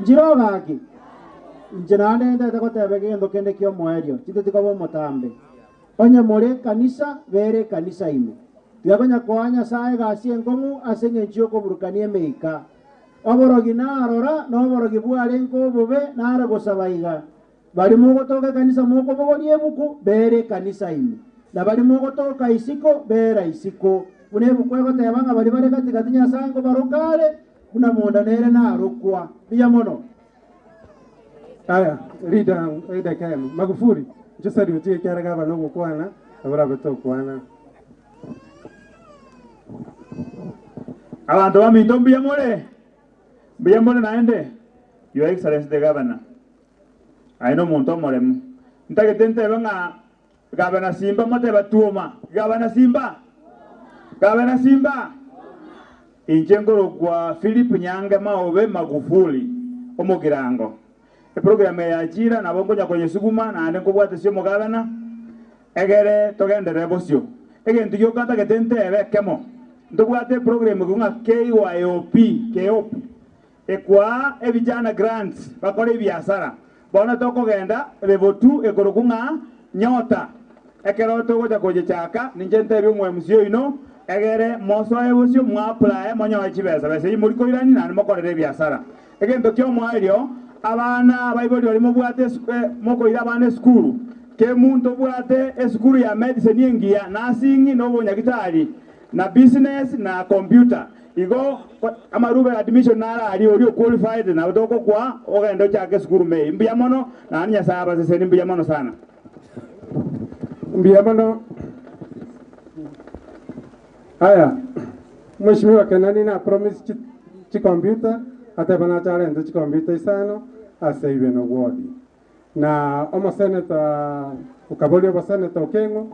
Njiro gaki inche naende ndete goteba egento kende kia omoerio chitotika motambe onye more kanisa bere kanisa ime tiakonya koa Nyasaye gasi enkong'u ase eng'encho yokoburukania emeika oborogi narora na oborogi bwarenge obobe nare gosaba iga bari mogotoka kanisa mokobogoria ebuku bere kanisa ime na bari mogotoka isiko bera isiko buna ebuku egoteba ng'a bari bare katikati Nyasaye nkobarokare buna monda nere narokwa mbuya mono. Aya, leader leader KM Magufuli nchosari utie kyara gavana ogokwana abura betokwana abantu baminto mbuya more naende. Your Excellency the Governor aino omonto omoremu ntagete ntebe ng'a Gavana Simba moteba tuoma Gavana Simba Gavana Simba inche ngorokwa Philip Nyange Maobe Magufuli omogirango eprogram ya ajira nabo nkonya kwenye suguma naende nkobwate sio omogavana egere togendere bosio egento gioka ntagete ntebe ekemo ntobwate program ng'a KYOP KOP ekwa ebijana grants bakora ebiasara bona tokogenda level 2 ekoroku ng'a nyota ekero togocha kochechaka ninche ntebe omwe ino egere mosoe bosio mwapply monyoe chibesa besa muri koirani naende mokorere ebiasara egento kia omwaerio abana baibori bari mobwate mokoira abana esukuru ke muntu obwate esukuru ya medicine engiya nursing n'obonyagitari na business na computer igo amarube admission nara ari ori qualified na doko kwa ogenda chake sukuru me mbuya mono na Nyasaye abaseseni mbuya mono sana mbuya mono. Aya, Mheshimiwa Kenani na promise chi computer atebana challenge chi computer isano ase ibeno wodi na omo senator ukaboli obo senator Okengo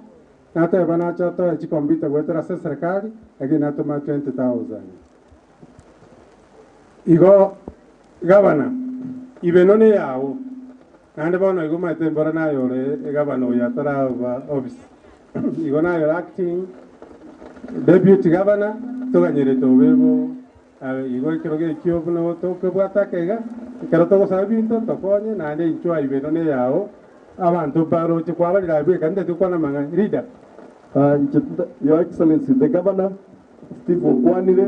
na atebana chato chi computer gwetera se serikali lakini natuma 20,000 igo gavana ibeno ne yao nande bono igo maite mbora nayo le gavana oyatara office igo nayo acting deputy governor toganyere tobebo igo ekero gekio buno tokobwata kega ekero togosaba binto tokonye naende inchwa ibeno ne yao abantu baroche kwabarira bweka ndete kwana manga leader. Your Excellency the Governor Steve Okwanire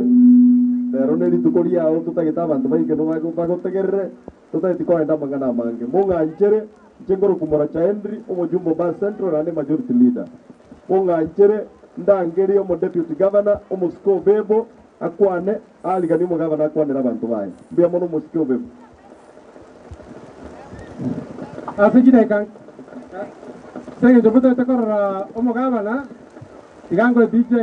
rero nä rituko riao tutagä abantu baingä bagotegerere tutagä koenda mang'ana mange mung'anchere inche ngorokumora cha Henry omojumbe ba Central naende majority leader mung'anchere ndangerie omo deputy governor omosike obebo akwane aligani omogavana akwanera abantu baye mbuya mono omosike obebo ase chidaika senge njobutoete korora omogavana igango DJ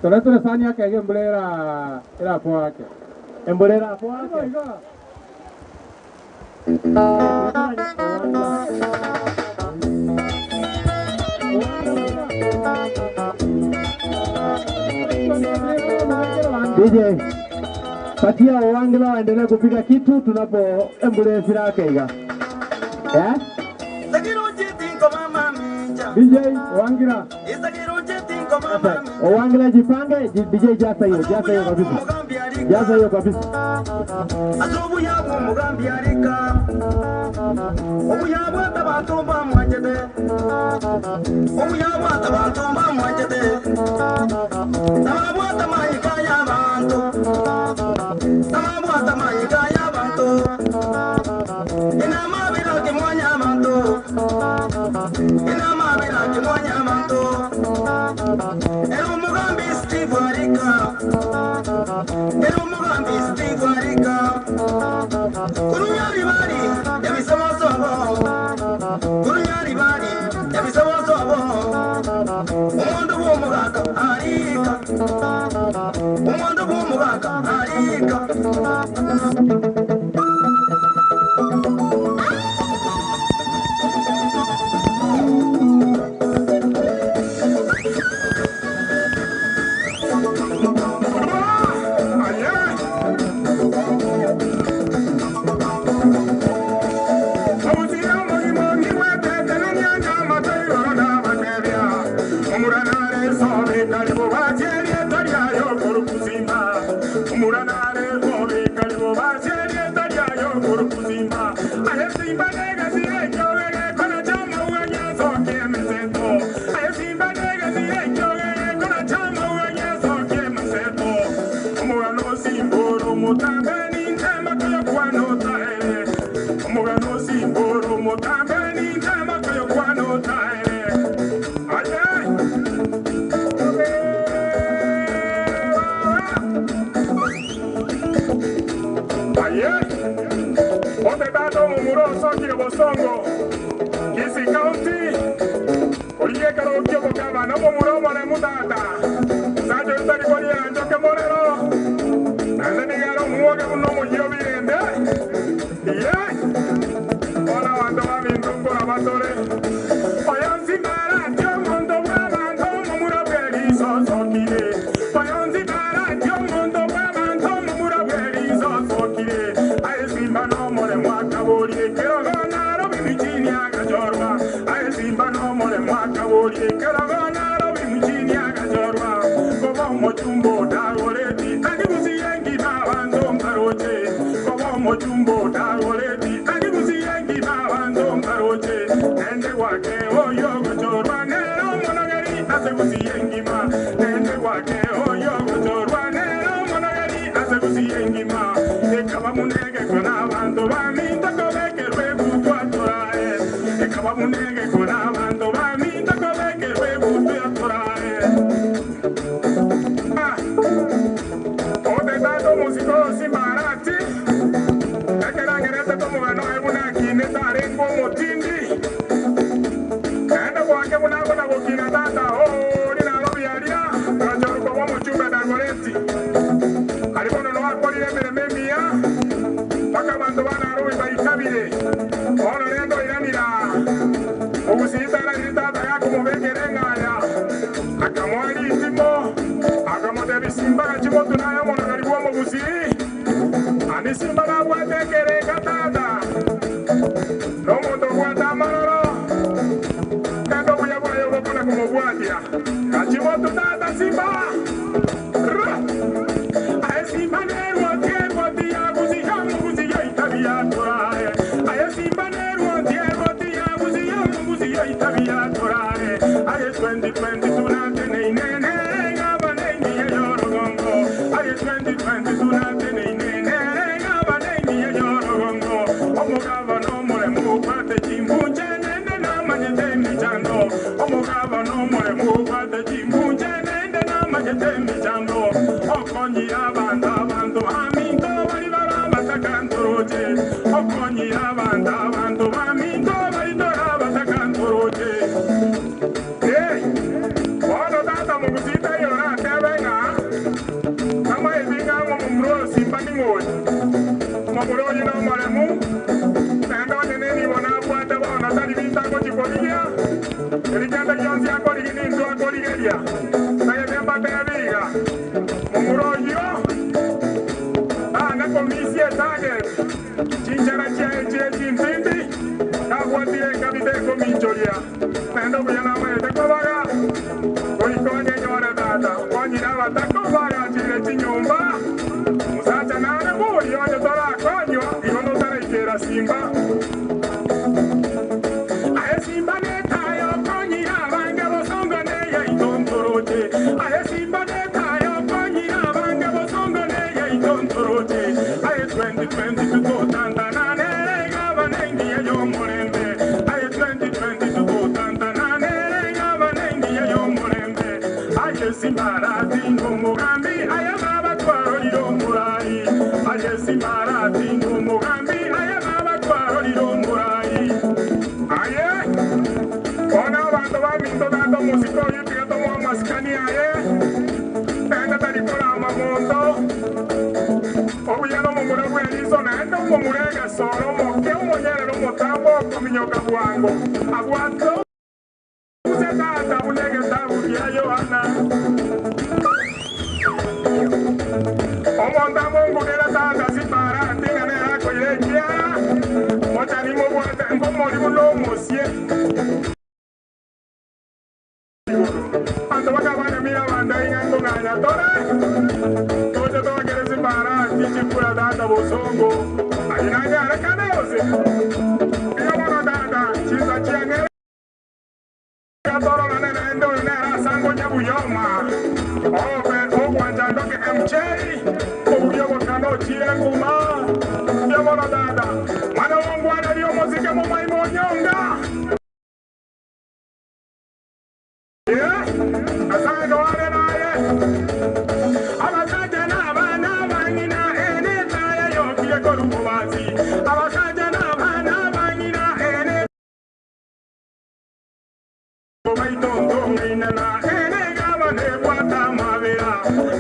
toretore sani yake ege embura erapo ake embura erapo ake DJ patia Owangla waendelee kupiga kitu tunapo ambulance yake iga eh DJ Owangla Owangla jipange DJ jaza hiyo kabisa jaza hiyo kabisa azobu yabo mugambi arika obuyabo tabatomba mwajete obuyabo tabatomba mwajete tababwa tamayika yabantu tababwa tamayika yabantu inama biraki mwanya abantu inama biraki mwanya abantu era umugambi Steve arika era umugambi Steve arika kurunyari bari yabisabasobo kurunyari bari yabisabasobo umundu w'umugaka arika umundu w'umugaka arika. Muranare, mutambeni ntema koyo kwano taere omugano simboro mutambeni ntema koyo kwano taere aye aye ote tato mumuro sokire bosongo Kisii County oriye karokio bokaba no mumuro mone mutata sajo itari kori anjoke morero nande muoge uno muyio birende ye ona wanto babindumbura batore oyonzi mara tyomondo bwabantu mumuro bwerizozokire oyonzi mara tyomondo bwabantu mumuro bwerizozokire aesimba nomore mwakaburie kerogonaro bimichini agachorwa aesimba nomore mwakaburie kerogonaro bimichini agachorwa koba omochumbo dagoreti agigusiyengi babantu mbaroche koba omochumbo dagoreti agigusiyengi babantu mbaroche nende gwake oyo gochorwa nero monogeri asegusiyengima nende gwake oyo gochorwa nero monogeri asegusiyengima ekaba munege kona abantu baminto kobekerwe gutwatorae ekaba munege kona abantu baminto kobekerwe gutwatorae Otetato musiko simbarati ekerangerete tomugano ebunakine tarengo omotindi ende gwake bunagona gokina tata ori naro biaria gachoruko bwa omochumbe Dagoretti ari bono noakorire emeremo emiya mpaka abanto banarobi baitabire bono rende oiranira ogusitara tata yakomobekera eng'aya akamoa ritimo akamotebia simba gachimotu naye omonogari bwa omogusii ani simba nabwatekereka tata nomonto obwate amaroro kende obuya bwaye obokona komobwatia gachimotu tata simba aye simba nerwoti erwoti yagusiya omugusi yoitabia torae aye simba nerwoti erwoti yagusiya omugusi yoitabia torae aye 2020 tunateneinene aye 2020 tunateneinene gabanengiye yorogongo omugabo nomuremu kwate chimbunje nende namanyete emichando omugabo nomuremu kwate chimbunje nende namanyete emichando okonyira abantu abantu baminto bari barabatakantoroche okonyira abantu abantu baminto bari torabatakantoroche bono tata mugusita yora tebenga kama ezinga ng'omumuro simba ning'oyi omomuro oyi nomoremu naende onye nenibo nabwate bono tari bintango chikorigia erikende gionsi akorigi ninto akorigeria tagete mbatebiga momuro oyio ane komisi etarget chinchara chiaye chie chimpindi kabwatire ekabite ekominchoria naende obuya namaete kobaga goikonye nyore tata konyire abatako bagachire chinyumba musacha nare buri onye torakonywa igo notaraikera simba aye simba netayo konyire abange bosongo neyaitontorotoroche aye simba netayo konyire abange bosongo neyaitontorotoroche aye 2020 tutotantanane gabanengiye yomurembe aye 2020 tutotantanane gabanengiye yomurembe aye simbarati ng'omugambi aye babatwarorire omurayi aye simbarati ng'omugambi aye babatwarorire omurayi aye ona abanto baminto tata omusiko oyo tiga tomoa amasikani aye naende tarikorama monto obuya nomomura bweriso naende omomura egesoro omoke omonyerere omotambo okominyoka bwango abwate use tata buna egetabu kia Yohana omonto amongugera tata sipara nting'ana erakoire ekiara mochani mobwate ngomori buna omosie Anto bakabanemira abanto ing'a nkong'anya tore toche twakere sipara tichikura tata bosongo aye nanyarekane yose iyo bono tata chinsa chiang'ere gatororane naende oyo nere asango nyabuyoma obe ogwancha ndoke MJ obuya obokano Gavana Chienguma Yamona dada mwana wangu analio muzika mumaimo nyonga. Yeah, asante wale naye abasajja n'abaana bangina ene taya yokire korububazi abasajja n'abaana bangina ene baitondo ngina ene gabane bwata mabera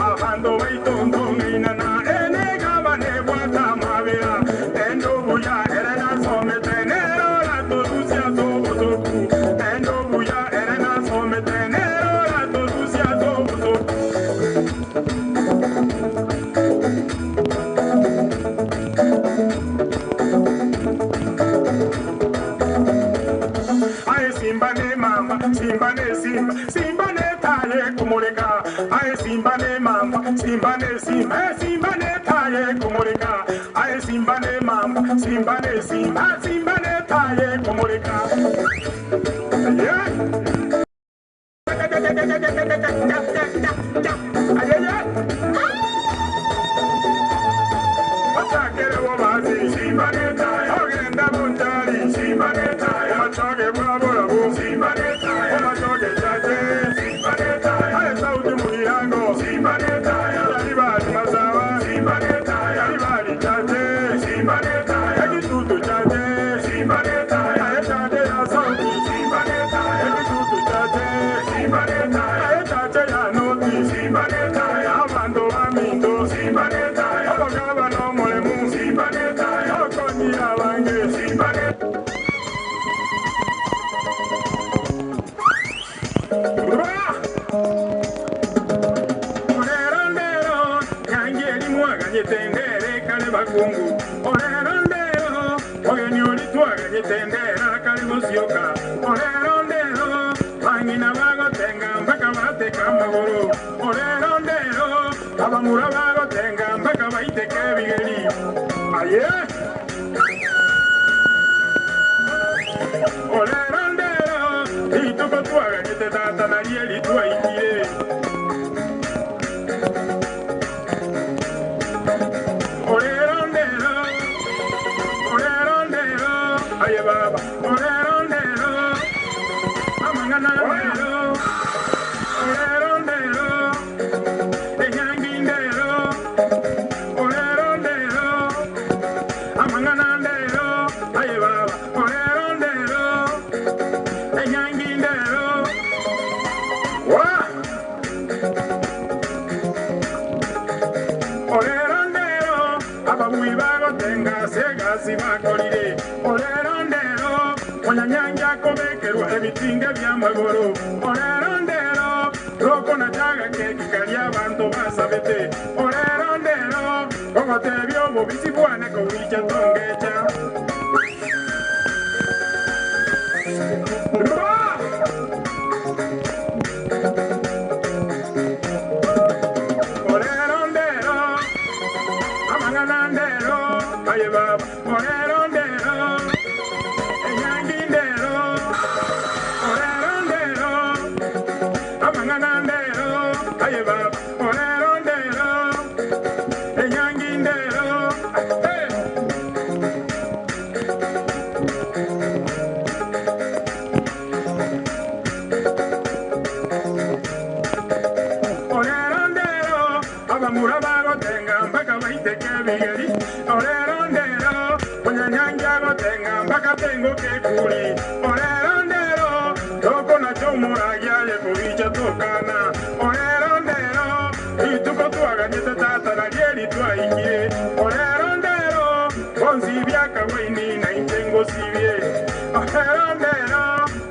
abando baitondo ngina ene gabane bwata mabera endo buya erena sometenero la torusia tobotoku endo buya erena sometenero la torusia tobotoku. Aye simba ne mamba, simba ne simba, simba ne taye kumureka. Aye simba ne mamba, simba ne simba, simba ne taye kumureka. Aye simba ne mamba, simba ne simba, simba ne taye kumureka. Yeah.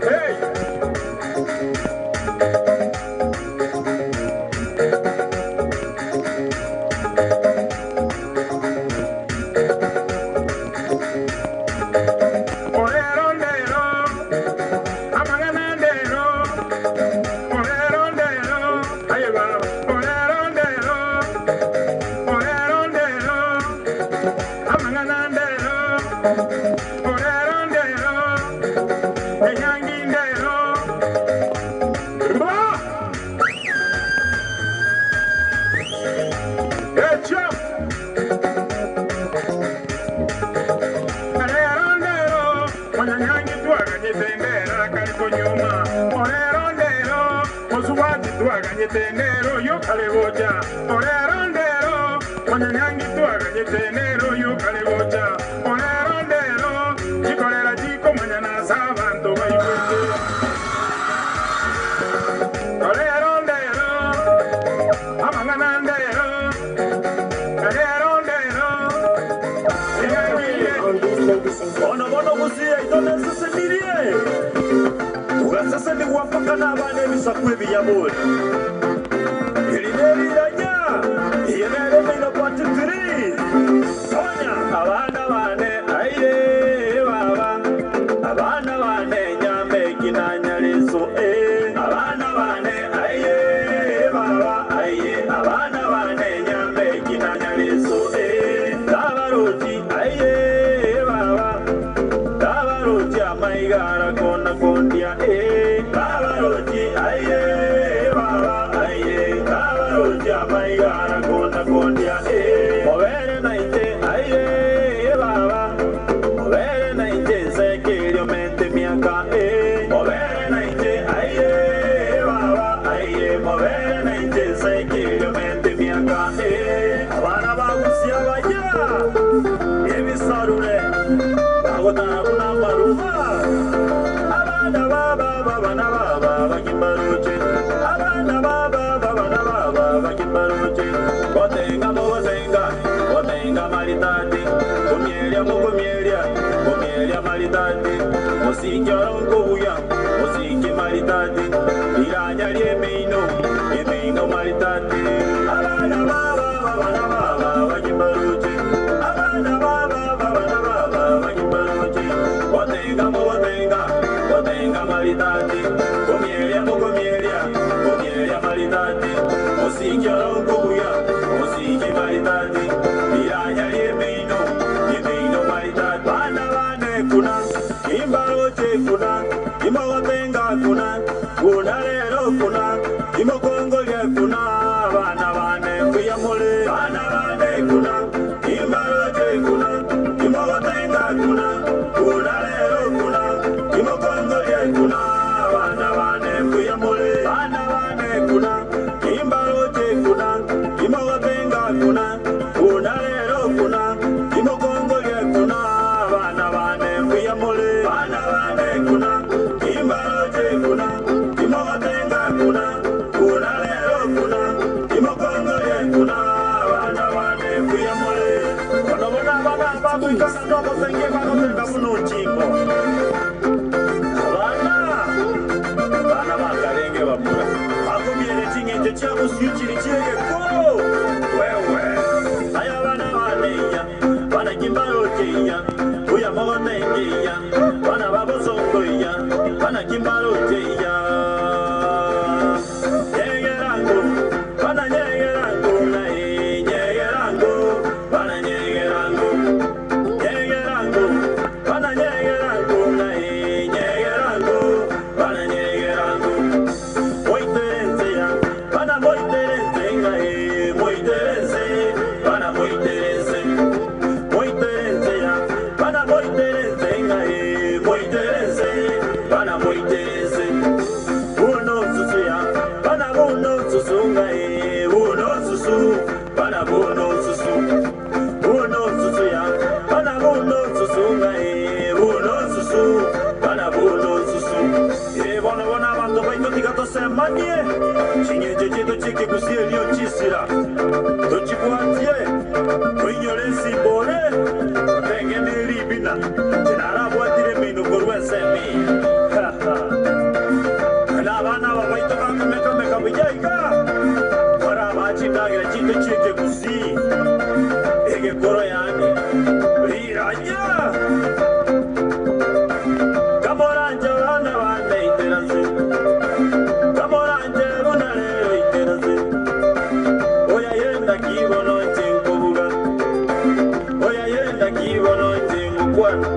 Hey, twaganyete nero yukale gocha olero ndero munyanyangi twaganyete nero yukale gocha olero ndero chikorera chikomanyana sabantu baigwete olero ndero amangana ndero olero ndero Ono bono gusia itone sesemirie Ugasese ni wapaka n'abana ebisaku ebiyabuli Ilineriranya Iyenere mino patitiri Sonya abana bane aye baba Abana bane nyambe kinanyalizo Abana bane aye baba aye Abana bane nyambe kinanyalizo Tabaruti aye baba Tabaruti amaigara kona kondia Tabaruti aye baba aye Tabaruti amaigara kona kondia Movere naite aye baba Movere naite sekirio mente miaka Movere naite aye baba aye Movere naite sekirio mente miaka Abana bagusia baya Emisarure Bagotana kuna maruba Abana baba baba na baba bakimbaruche Abana baba baba na baba bakimbaruche Botenga botenga botenga maritati Kumielia mukumielia kumielia maritati Musiki oronkubuya musiki maritati Iranya lyemino emino maritati Abana baba baba na baba bakimbaruche Abana baba baba na baba bakimbaruche Botenga botenga botenga maritati Kumielia mukumielia kumielia maritati Musiki oronkubuya musiki maritati Iranya lyemino emino maritati Bana bane kuna imbaroche kuna imogotenga kuna kuna lero kuna imokongolye kuna bana bane kuyamule bana bane kuna imbaroche kuna imogotenga kuna kuna lero kuna imokongolye kuna bana bane kuyamule bana bane kuna imbaroche kuna imogotenga kuna kuna lero kuna imokongolye kuna bana bane kuyamule bana bane kuna imbaroche kuna imogotenga kuna kuna lero kuna imokongolye kuna bana bane kuyamule kono bona bana bakuikana ndogo senge bakotenga buno chimbo abana bana bakalenge bamura bakumiere ching'enje chabusiuchiri chiegeko wewe aya bana baneya bana kimbarocheya uya mogotengeya bana babosongoya bana kimbarocheya nyegerango bana nyegerango nae nyegerango bana nyegerango nyegerango bana nyegerango nae nyegerango bana nyegerango moiterenzeya bana moiterenze ngae moiterenze bana moiterenze moiterenzeya bana moiterenze ngae moiterenze bana moiterenze uno susuya bana uno susu ngae uno susu bana uno susu uno susuya bana uno susu ngae uno susu bana uno susu e bona bona bantu baito tigato semanie chinyeje cheto chike kusielio chisira tochibwatie toinyore simbore tenge libina chinarabwatire mino korwesemi na bana babaito bakumeka meka bujaiga bara bachitagira chito chike kusi ege koro yani riranya kamoranje bana bane iteranse kamoranje bona lero iteranse oya yenda kibono chinkubuga oya yenda kibono chinkukwana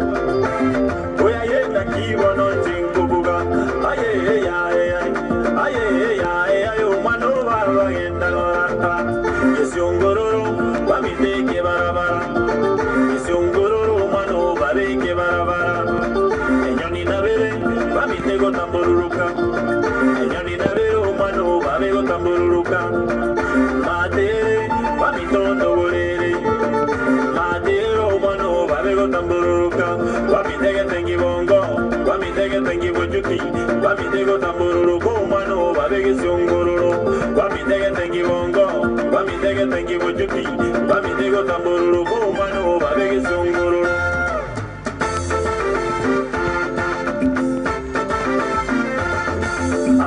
oya yenda kibono chinkubuga aye aye aye aye aye umwana bagenda gorata isiongororo bamiteke barabara isiongororo umwana babeke barabara enyoni nabere bamitego tambururuka enyoni nabere umwana babego. gotambururuka mate wamitondo golere mate omwana babe gotambururuka wamitege tengi bongo wamitege tengi bojuti wamitege gotambururuka omwana babe gesiongororo wamitege tengi bongo wamitege tengi bojuti wamitege gotambururuka omwana babe gesiongororo.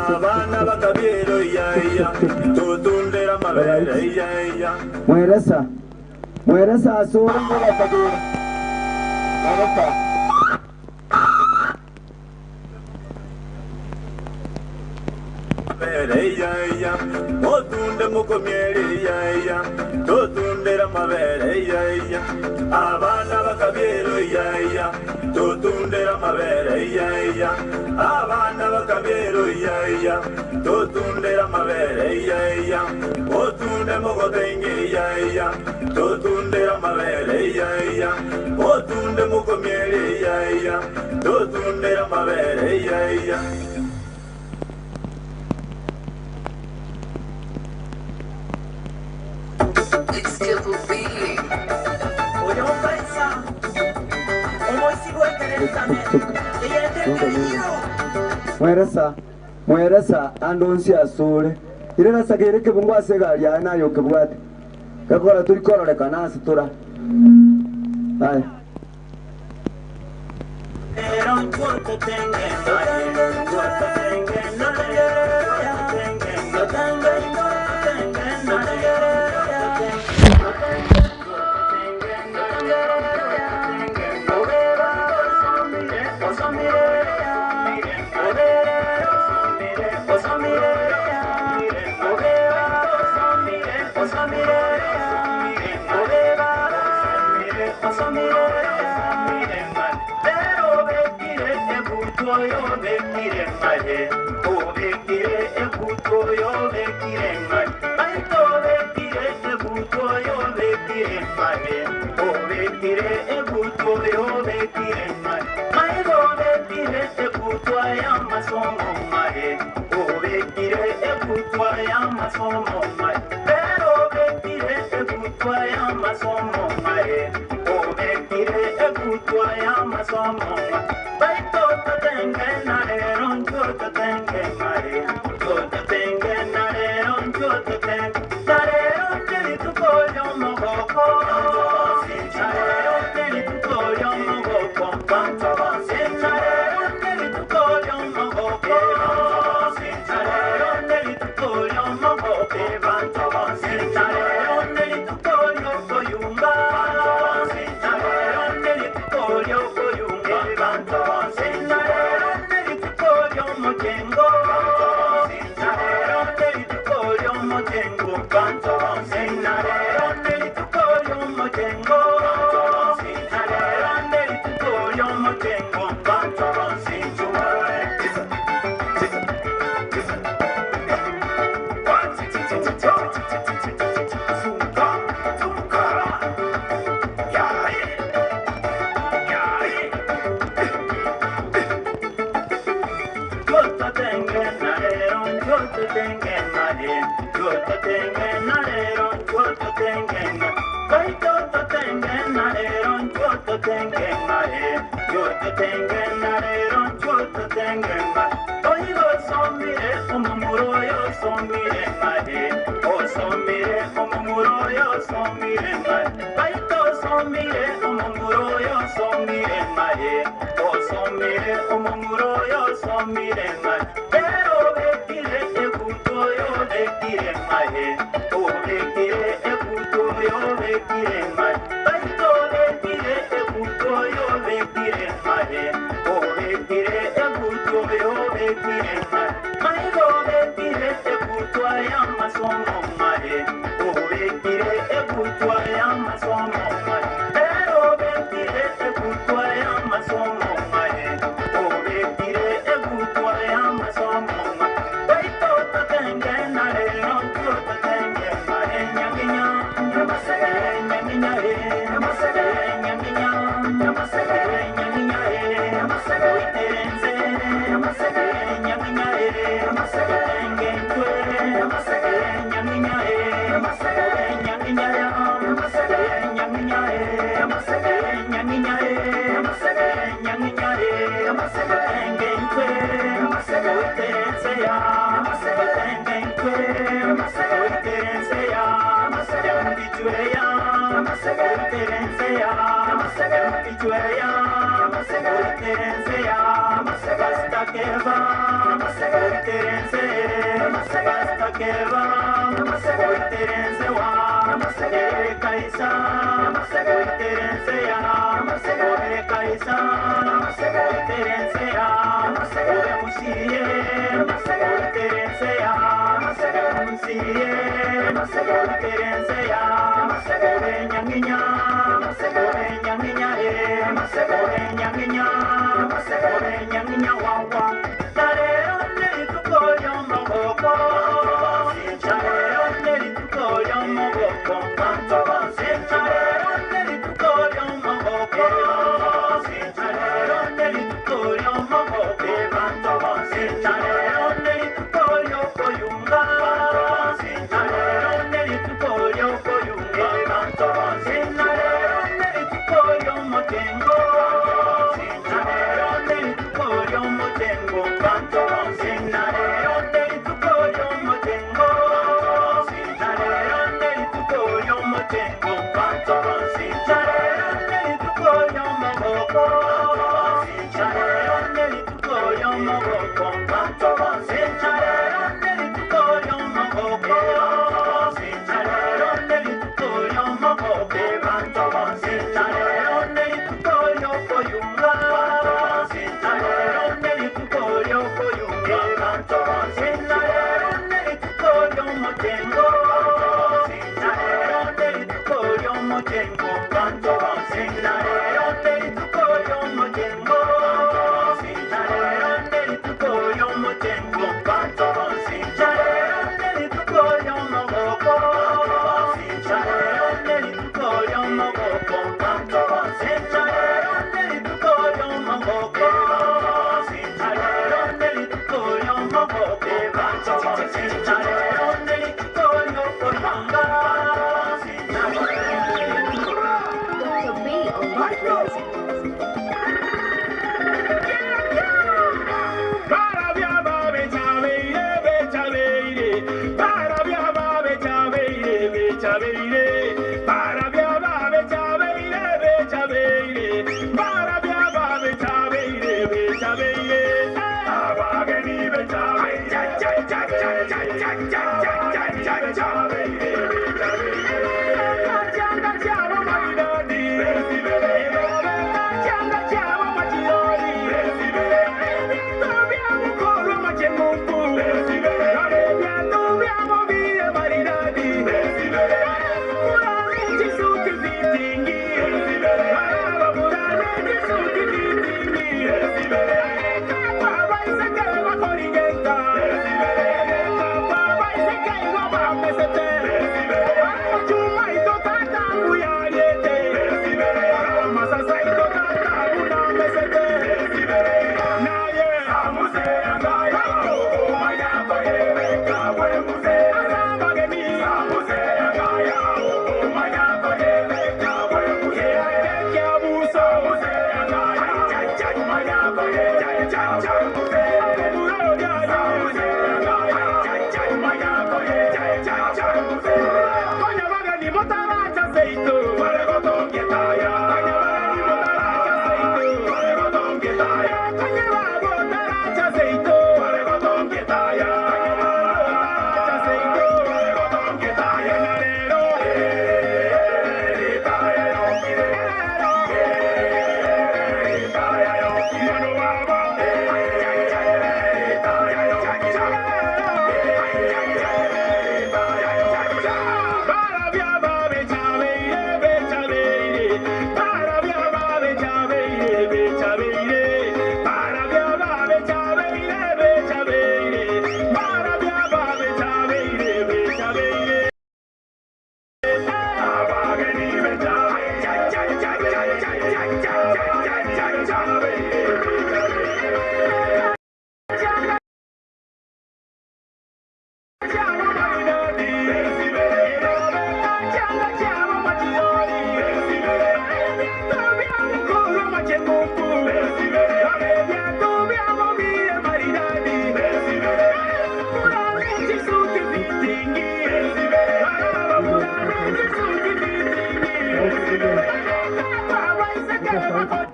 Abana bakabiero ya ya tutundera mabere ya ya mweresa mweresa asore ngola kabira mweresa mabere ya ya otunde mukomiere ya ya tutundera mabere ya ya abana bakabiero ya ya tutundera mabere ya ya abana bakabiero ya ya tutundera mabere ya ya otunde mugotenge ya ya tutundera mabere ya ya otunde mukomiere ya ya tutundera mabere ya ya. It's still being. Mweresa mweresa andonsi asore irera sagere kebungu asegari nayo kebwate kakora turi kororeka nasi tura ay Namaste. Mano,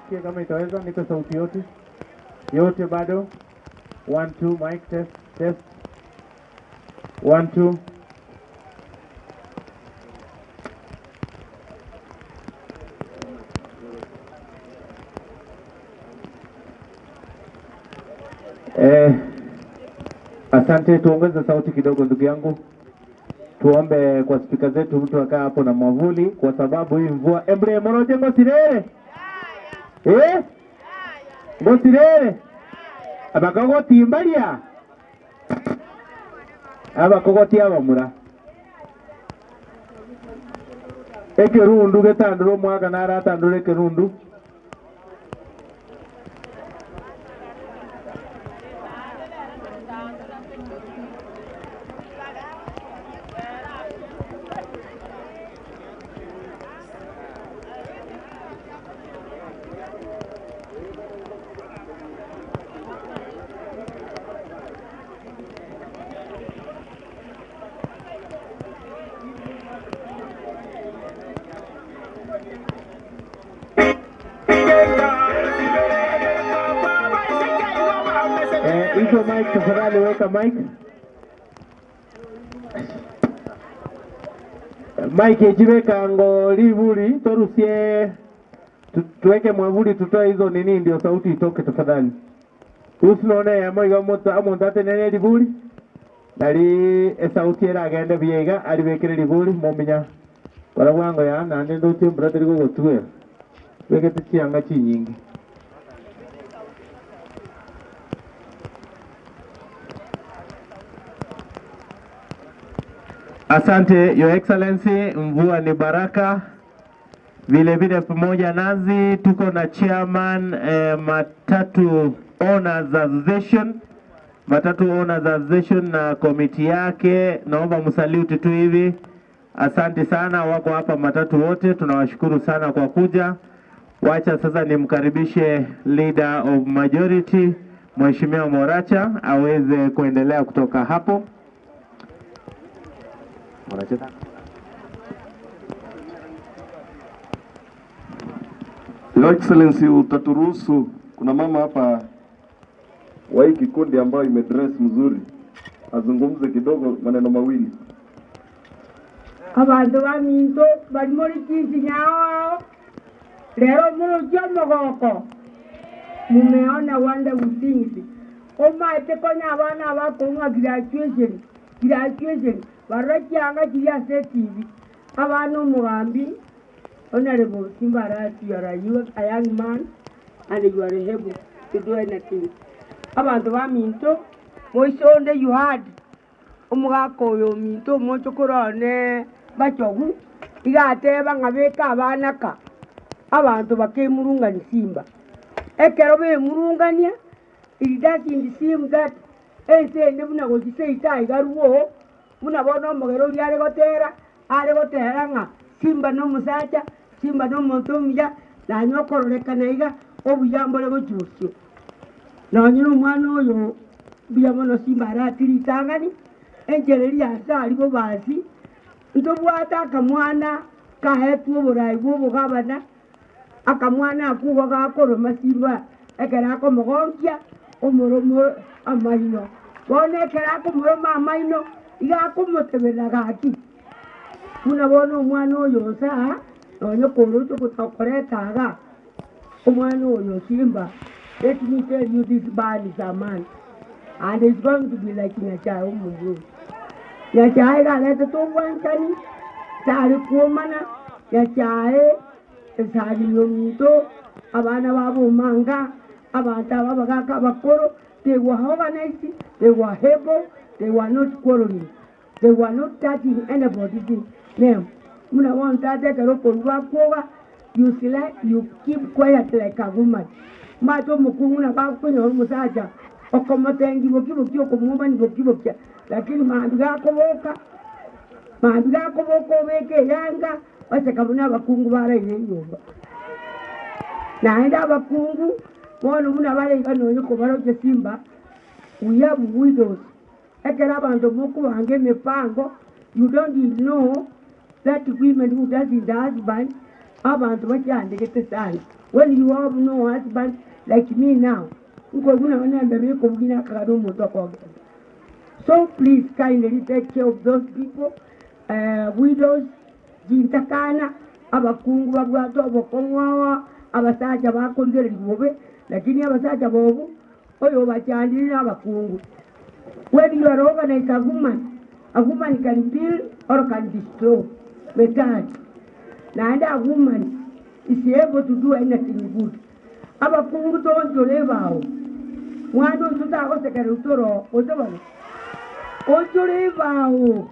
Sikia kama itaweza, nipe sauti yote. Yote bado. 1 2 mic test test. 1 2. Asante, tuongeze sauti kidogo ndugu yangu. Tuombe kwa spika zetu mtu akaa hapo na mwavuli kwa sababu hii mvua. Embre moroje ngosirere. Eh? Ngosirere. Abakogoti mbalia. Abakogoti abamura. Ekerundu getanduro mwaka naratandure ekerundu. Hizo mic tafadhali weka mic. Mic ejiweka ngo livuli torusie tuweke mwavuli tutoe hizo nini ndio sauti itoke tafadhali. Usinone amoiga mota amondate nene livuli. Nali sauti era agende biega aliwekere livuli mominya. Kwa wango ya na ndo timbra teriko gotwe. Weke tianga chinyingi. Asante Your Excellency, mvua ni baraka. Vile vile pamoja nazi tuko na chairman Matatu Owners Association. Matatu Owners Association na komiti yake, naomba msalute tu hivi. Asante sana, wako hapa matatu wote, tunawashukuru sana kwa kuja. Wacha sasa nimkaribishe leader of majority Mheshimiwa Moracha aweze kuendelea kutoka hapo. Your Excellency, utaturuhusu, kuna mama hapa wa hii kikundi ambayo imedress mzuri, azungumze kidogo maneno mawili. Abantu baminto bali muri kinsi nyao lero murujo mogoko mumeona wonderful things omaite konya abana bakongwa graduation barakyanga kiya setivi abana omugambi Honorable Simba Arati, you are a young man and you are able to do anything. Abantu baminto moisonde you had omugaka oyo minto mochokorone bachogu igateba ngabeka abanaka abantu bakemurungani Simba ekero bemurungania it doesn't seem that ese ndibuna gochiseita igaruo muna bono omogero ori are gotera ng'a Simba no musacha Simba no monto omuya nanyokorekana iga obuyambole gochusio nonyina omwana oyo mbuya mono Simba aratiritangani enchereri ase ari bobasi ntobwate akamwana kahetwe oborai bwa obogabana akamwana akugo gakoroma Simba ekero akomogonkia omoromo amaino bono ekero akomoroma amaino iga akomotebera gaki muna bono omwana oyo nsa nonye korocho gotokoretaga omwana oyo Simba. Let me tell you, this man is a man and it's going to be like Nyachae omundu. Nyachae galete tobwanchani tari kuomana Nyachae esari yominto abana babo manga abantu abagaka bakoro. They were organized, they were able, they were not quarreling, they were not touching anybody's name. Muna want that you select, you keep quiet like a woman. Mato mukungu na bakunyo musaja okomotengi bokiboki okomumani bokiboki lakini maandiga koboka obeke yanga basekabuna abakungu baraire nyumba naenda abakungu bono muna bare nonye kobaroche Simba. We have widows ekera abantu mukubange emipango. You don't know that women who doesn't husband abantu bakyandikete sana When you have no husband like me now, so please kindly take care of those people, widows, jintakana, abakungu babwato abokongwawa, abasaja bakondere bobe, lakini abasaja bobu oyo bachandira abakungu. When you are organized a woman can build or can destroy. Method. And a woman is able to do anything good. Abakungu tonjolebao. Mwana tutagosekera utoro otobano. Onjolebao.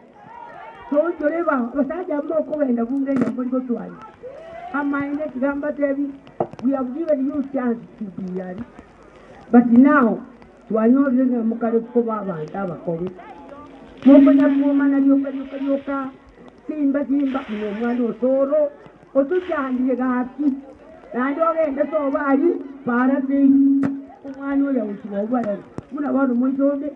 Tonjolebao. Abasaja mboko wenda bunge nyamboli gotwani. Amaine kigamba tebi, we have given you chance to be here. But now, twanyorire mukare kuba abantu abakuru. Mukonya kumana yoka yoka yoka. Simba simba no mwana osoro otujandire gaki. Nandi ogenda soba ari para sei. Omwana oyo ukiwa muna bantu mwisonde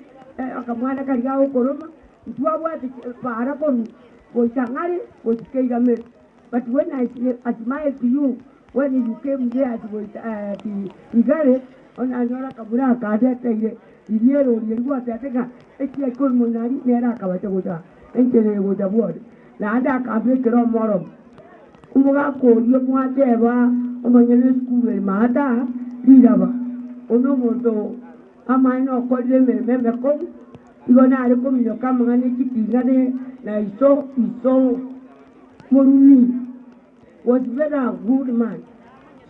akamwana kari gaho koroma ntwabwate para koru gochangare gochikeigamere. But when I admire to you when you came there at the Igare on anora kabura kadete iriero yerwa tateka ekia kolmonari nera kabacha entere goja board na anda kabekero moro umuga ko yo mwateba omanyene school mata riraba ono moto amaino kolire meme ko igona ari komino kamangane kitingane na iso iso Morumi was very good man.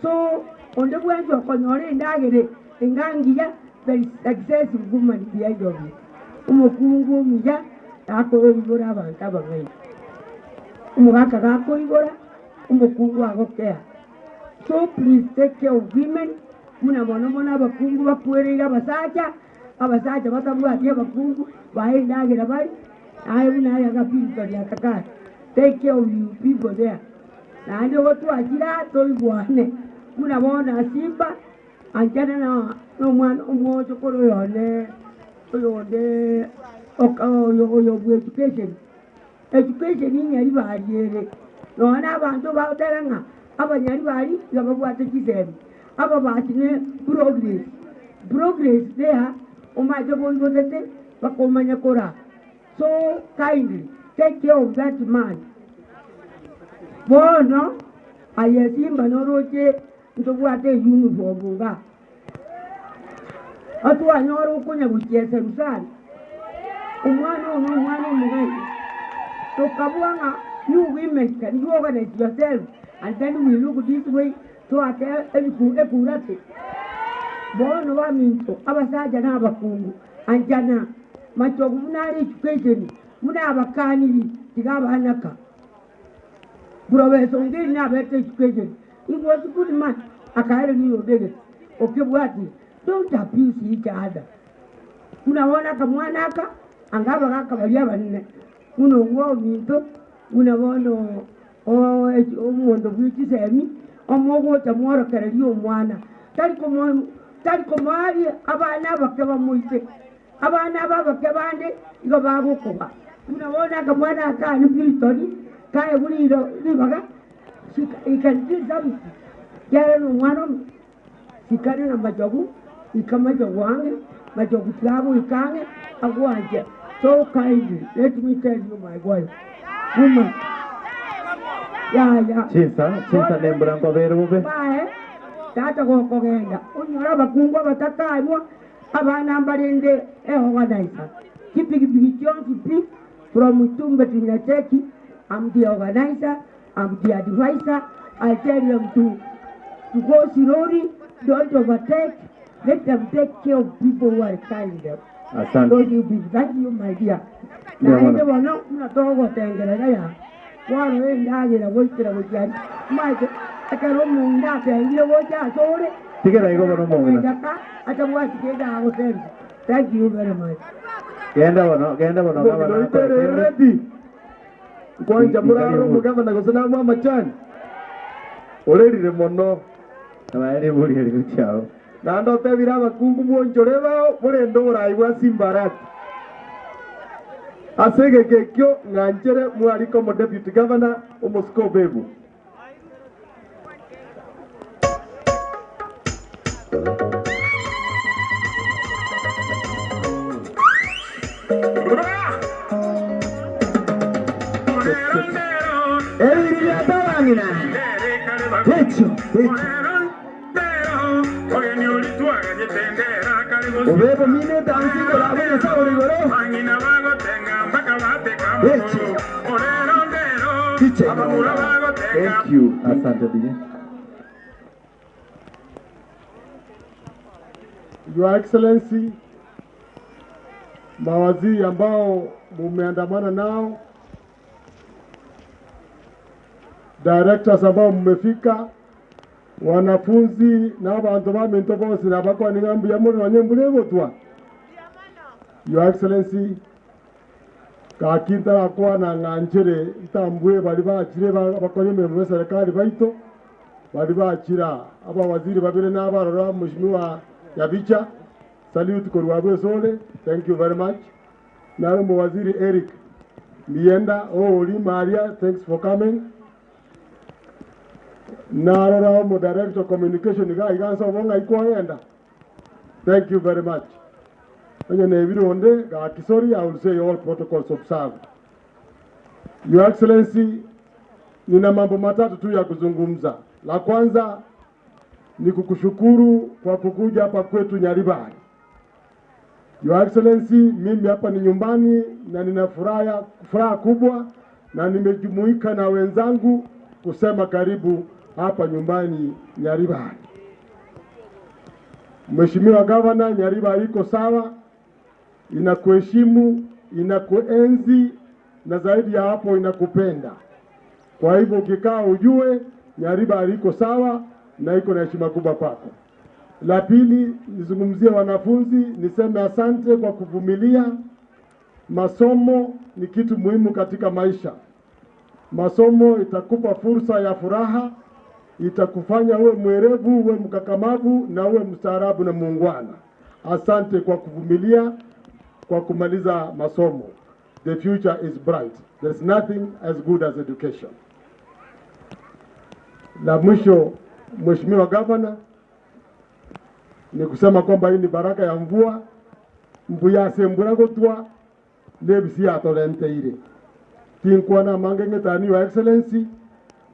So on the way to Konore Ndagere Ngangia, there is successful woman behind of you. Umukungu muja ako ibora abantu abamwe. Umugaka gako ibora umukungu agokea. So please take care of women. Muna mono mona abakungu bakuerera abasaja, abasaja batabwati abakungu bahendagira bari aye bunaye agapinto lyakakati. Take care of you people there. Na ndio watu ajira toigwane. Muna simba anjana na no mwana omwocho koro yone oyonde oyo education. Education inyari bariere. Nona abantu bateranga abanyari bari gababwate kisebe. Aba batine progress. Progress there omaje bonbotete bakomanya kora. So kindly take care of that man. Bono ayesimba noroche ntobwate uniform nga. Atwa nyoro kunya guchesa rusana. Umwana umwana umugai. Tokabwanga you women can you organize yourself and then we look this way to ate ekurate. Bono wa minto abasaja n'abakungu anjana machogu munari education muna abakaniri tigabanaka. Professor Ngiri na better education. He was a good man. Akaere ni odege. Okebwati don't abuse each other. Unaona kamwana aka angaba kakabalia banne. Uno minto unabona omundo bw'ikisemi omugo tamworokereri omwana. Tali komari abana bakeba muite. Abana babake bande igo bagukoba. Unaona kamwana aka ni piltori kaya buri ribaga ikanti something. Yare no mwana sikare na majogu ikamajogu wange majogu tlabu ikange agwanje. So kindly let me tell you my wife woman. Ya ya chinsa chinsa nembura ngoberube bae tata gokogenda unyora bakungwa batakanywa abana mbalinde organizer kipigipigi chonki pi from Tumbe to Nyacheki. I'm the organizer, I'm the advisor. I tell them to go slowly, don't overtake, let them take care of people who are kind. Asante. So you be, thank you, my dear. Na wano mnatoka tengerera ya. Wano ndagira goitira gochari. Mike akaro munda tengira gocha sore. Tigera igo bono mongina. Jaka atabwa sikenda agosenda. Thank you very much. Genda bono gabana. Ready. Kwanja muraro mugavana gosana mwa machani. Orerire mono. Abaere buri eri guchao. Na ndo tebira abakungu mwonjore bao murendo buraibwa Simbarati. Asege kekyo ng'anchere mwariko mo deputy governor omosiko bebu. Ubebo mine tansi kola bwe sabori goro. Thank you. Asante DJ. Your Excellency, mawaziri ambao mumeandamana nao, directors ambao mmefika, wanafunzi na abantu baminto bose nabakwa ningambu ya muri wanyembule gotwa. Your Excellency, kakintara kwa na nganjere itambwe bali bachire bakora imirimo ya serikali baito bali bachira aba waziri babire n'abarora. Mheshimiwa Yabicha, salute korwa bwesole, thank you very much. Naro waziri Eric Mienda Ori Maria, thanks for coming. Narora mo director communication ga igansa obonga ikoyenda, thank you very much. Onye nebironde ga kisori, I will say all protocols observed. Your Excellency, nina mambo matatu tu ya kuzungumza. La kwanza ni kukushukuru kwa kukuja hapa kwetu Nyaribari. Your Excellency, mimi hapa ni nyumbani na nina furaha kubwa na nimejumuika na wenzangu kusema karibu hapa nyumbani Nyaribari. Mheshimiwa Governor, Nyaribari iko sawa, inakuheshimu, inakuenzi na zaidi ya hapo inakupenda. Kwa hivyo ukikaa ujue Nyaribari iko sawa na iko na heshima kubwa kwako. La pili, nizungumzie wanafunzi, niseme asante kwa kuvumilia. Masomo ni kitu muhimu katika maisha. Masomo itakupa fursa ya furaha, itakufanya uwe mwerevu, uwe mkakamavu na uwe mstaarabu na muungwana. Asante kwa kuvumilia, kwa kumaliza masomo. The future is bright. There is nothing as good as education. La mwisho, Mheshimiwa Governor, ni kusema kwamba hii ni baraka ya mvua. Mbuya sembura gotwa lebisi atolenteire. Tinkwana mangengetani, Your Excellency,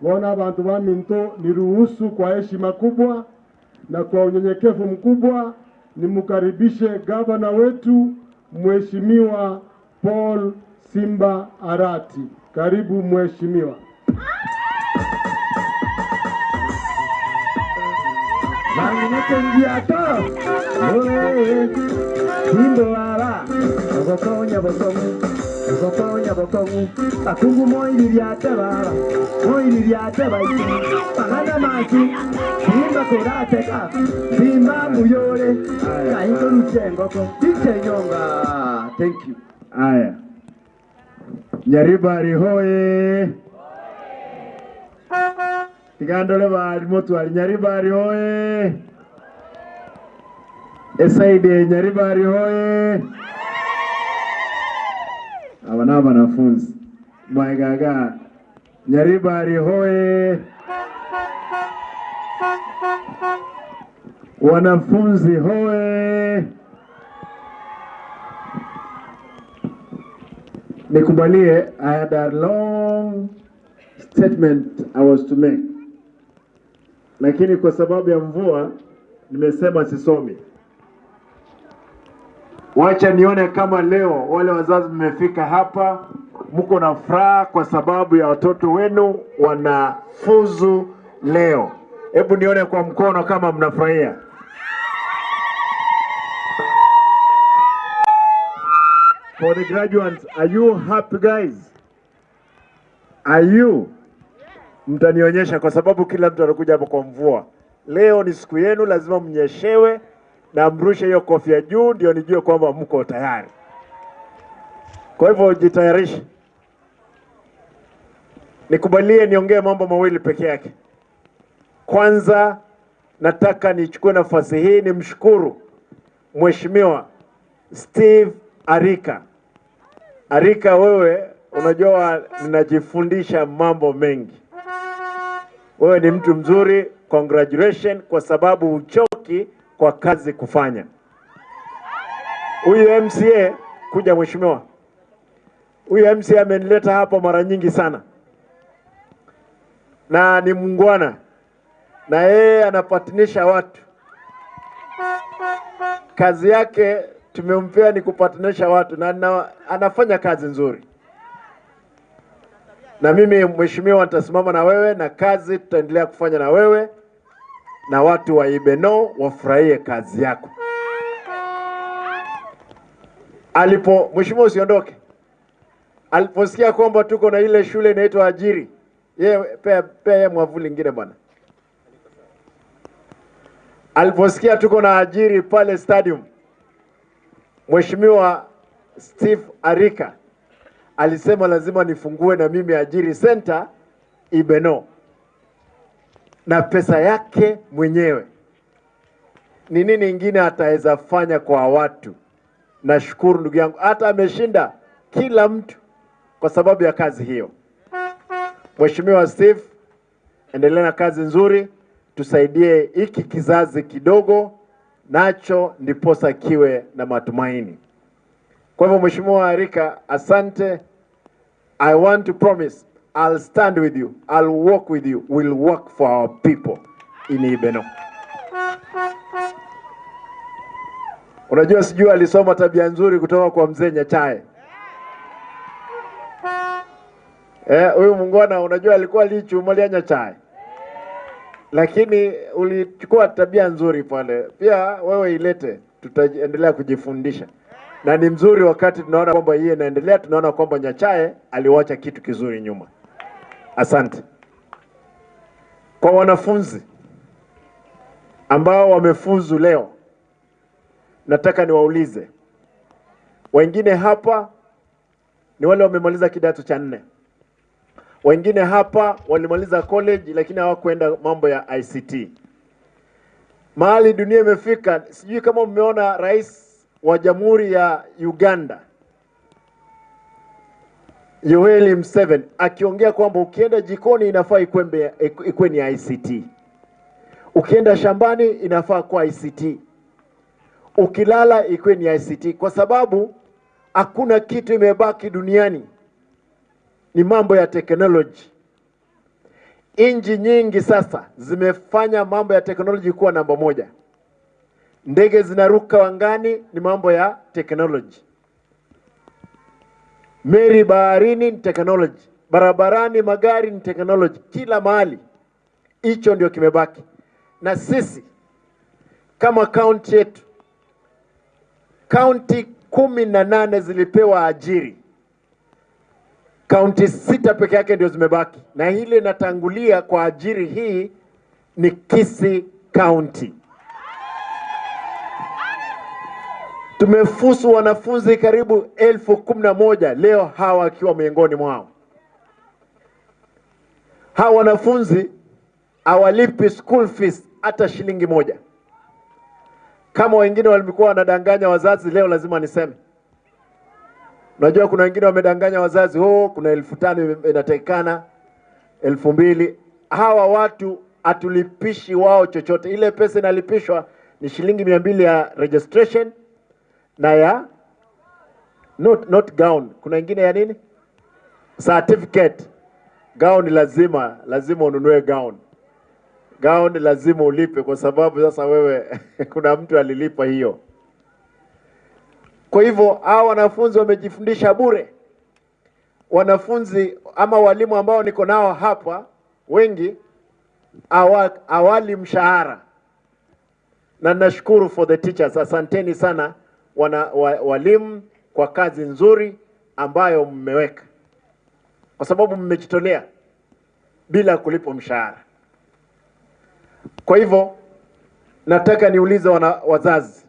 wana bantu wa minto niruhusu kwa heshima kubwa na kwa unyenyekevu mkubwa nimkaribishe gavana wetu Mheshimiwa Paul Simba Arati. Karibu mheshimiwa. Akungu moiririate baba, moiririate baitu, pagana masu, simba korateka, simba muyore, kainto ruchengoko, tichenyonga. Thank you. Aya. Nyaribari hoye. Tigandole bari motwari Nyaribari hoye. Esaide Nyaribari hoye. Aba ni wanafunzi mwaegaga Nyaribari hoye. Wanafunzi hoye. Nikubalie, I had a long statement I was to make, lakini kwa sababu ya mvua nimesema sisomi. Wacha nione kama leo wale wazazi mmefika hapa mko na furaha kwa sababu ya watoto wenu wanafuzu leo. Hebu nione kwa mkono kama mnafurahia. For the graduates, are you happy guys? Are you? Mtanionyesha kwa sababu kila mtu anakuja hapo kwa mvua. Leo ni siku yenu, lazima mnyeshewe na mrushe hiyo kofia juu ndio nijue kwamba mko tayari. Kwa hivyo jitayarishe. Nikubalie niongee mambo mawili peke yake. Kwanza nataka nichukue nafasi hii nimshukuru Mheshimiwa Steve Arika. Arika, wewe unajua ninajifundisha mambo mengi. Wewe ni mtu mzuri, congratulations kwa sababu uchoki kwa kazi kufanya. Huyu MCA kuja mheshimiwa. Huyu MCA amenileta hapa mara nyingi sana. Na ni muungwana. Na yeye anapatanisha watu. Kazi yake tumempea ni kupatanisha watu na anafanya kazi nzuri. Na mimi mheshimiwa nitasimama na wewe na kazi tutaendelea kufanya na wewe na watu wa Ibeno wafurahie kazi yako. Alipo mheshimiwa usiondoke. Aliposikia kwamba tuko na ile shule inaitwa Ajiri, yeye pea mwavuli nyingine bwana. Aliposikia tuko na Ajiri pale stadium, Mheshimiwa Steve Arika alisema lazima nifungue na mimi Ajiri Center Ibeno na pesa yake mwenyewe. Ni nini ingine ataweza fanya kwa watu? Nashukuru ndugu yangu, hata ameshinda kila mtu kwa sababu ya kazi hiyo. Mheshimiwa Steve, endelea na kazi nzuri, tusaidie hiki kizazi kidogo nacho ndiposa kiwe na matumaini. Kwa hivyo Mheshimiwa Arika, asante. I want to promise I'll stand with you, I'll walk with you, we'll work for our people in Ibeno. Unajua sijui alisoma tabia nzuri kutoka kwa mzee Nyachae. Huyu mungwana unajua alikuwa lichumalia Nyachae. Lakini ulichukua tabia nzuri pale. Pia wewe ilete, tutaendelea kujifundisha. Na ni mzuri wakati tunaona kwamba yeye inaendelea, tunaona kwamba Nyachae aliwacha kitu kizuri nyuma. Asante. Kwa wanafunzi ambao wamefuzu leo, nataka niwaulize. Wengine hapa ni wale wamemaliza kidato cha 4. Wengine hapa walimaliza college lakini hawakuenda mambo ya ICT. Mahali dunia imefika, sijui kama mmeona rais wa Jamhuri ya Uganda Yoweri Museveni akiongea kwamba ukienda jikoni inafaa ikuwe ni ICT. Ukienda shambani inafaa kuwa ICT. Ukilala ikuwe ni ICT, kwa sababu hakuna kitu imebaki duniani. Ni mambo ya teknoloji. Inji nyingi sasa zimefanya mambo ya teknoloji kuwa namba moja. Ndege zinaruka angani ni mambo ya teknoloji. Meli baharini ni teknoloji. Barabarani magari ni teknoloji. Kila mahali hicho ndio kimebaki. Na sisi kama county yetu, county 18 zilipewa ajiri. County 6 peke yake ndio zimebaki. Na ile inatangulia kwa ajiri hii ni Kisii County. Tumefusu wanafunzi karibu 11,000 leo, hawa wakiwa miongoni mwao. Hawa wanafunzi hawalipi school fees hata shilingi moja. Kama wengine walikuwa wanadanganya wazazi, leo lazima niseme. Unajua kuna wengine wamedanganya wazazi, oh kuna 5,000 inatakikana, 2,000. Hawa watu hatulipishi wao chochote. Ile pesa inalipishwa ni shilingi 200 ya registration na ya not gown. Kuna ingine ya nini? Certificate. Gown lazima ununue gown. Gown lazima ulipe kwa sababu sasa wewe kuna mtu alilipa hiyo. Kwa hivyo hawa wanafunzi wamejifundisha bure. Wanafunzi ama walimu ambao niko nao hapa wengi awali mshahara. Na nashukuru for the teachers. Asanteni sana walimu kwa kazi nzuri ambayo mmeweka, kwa sababu mmejitolea bila kulipwa mshahara. Kwa hivyo nataka niulize wazazi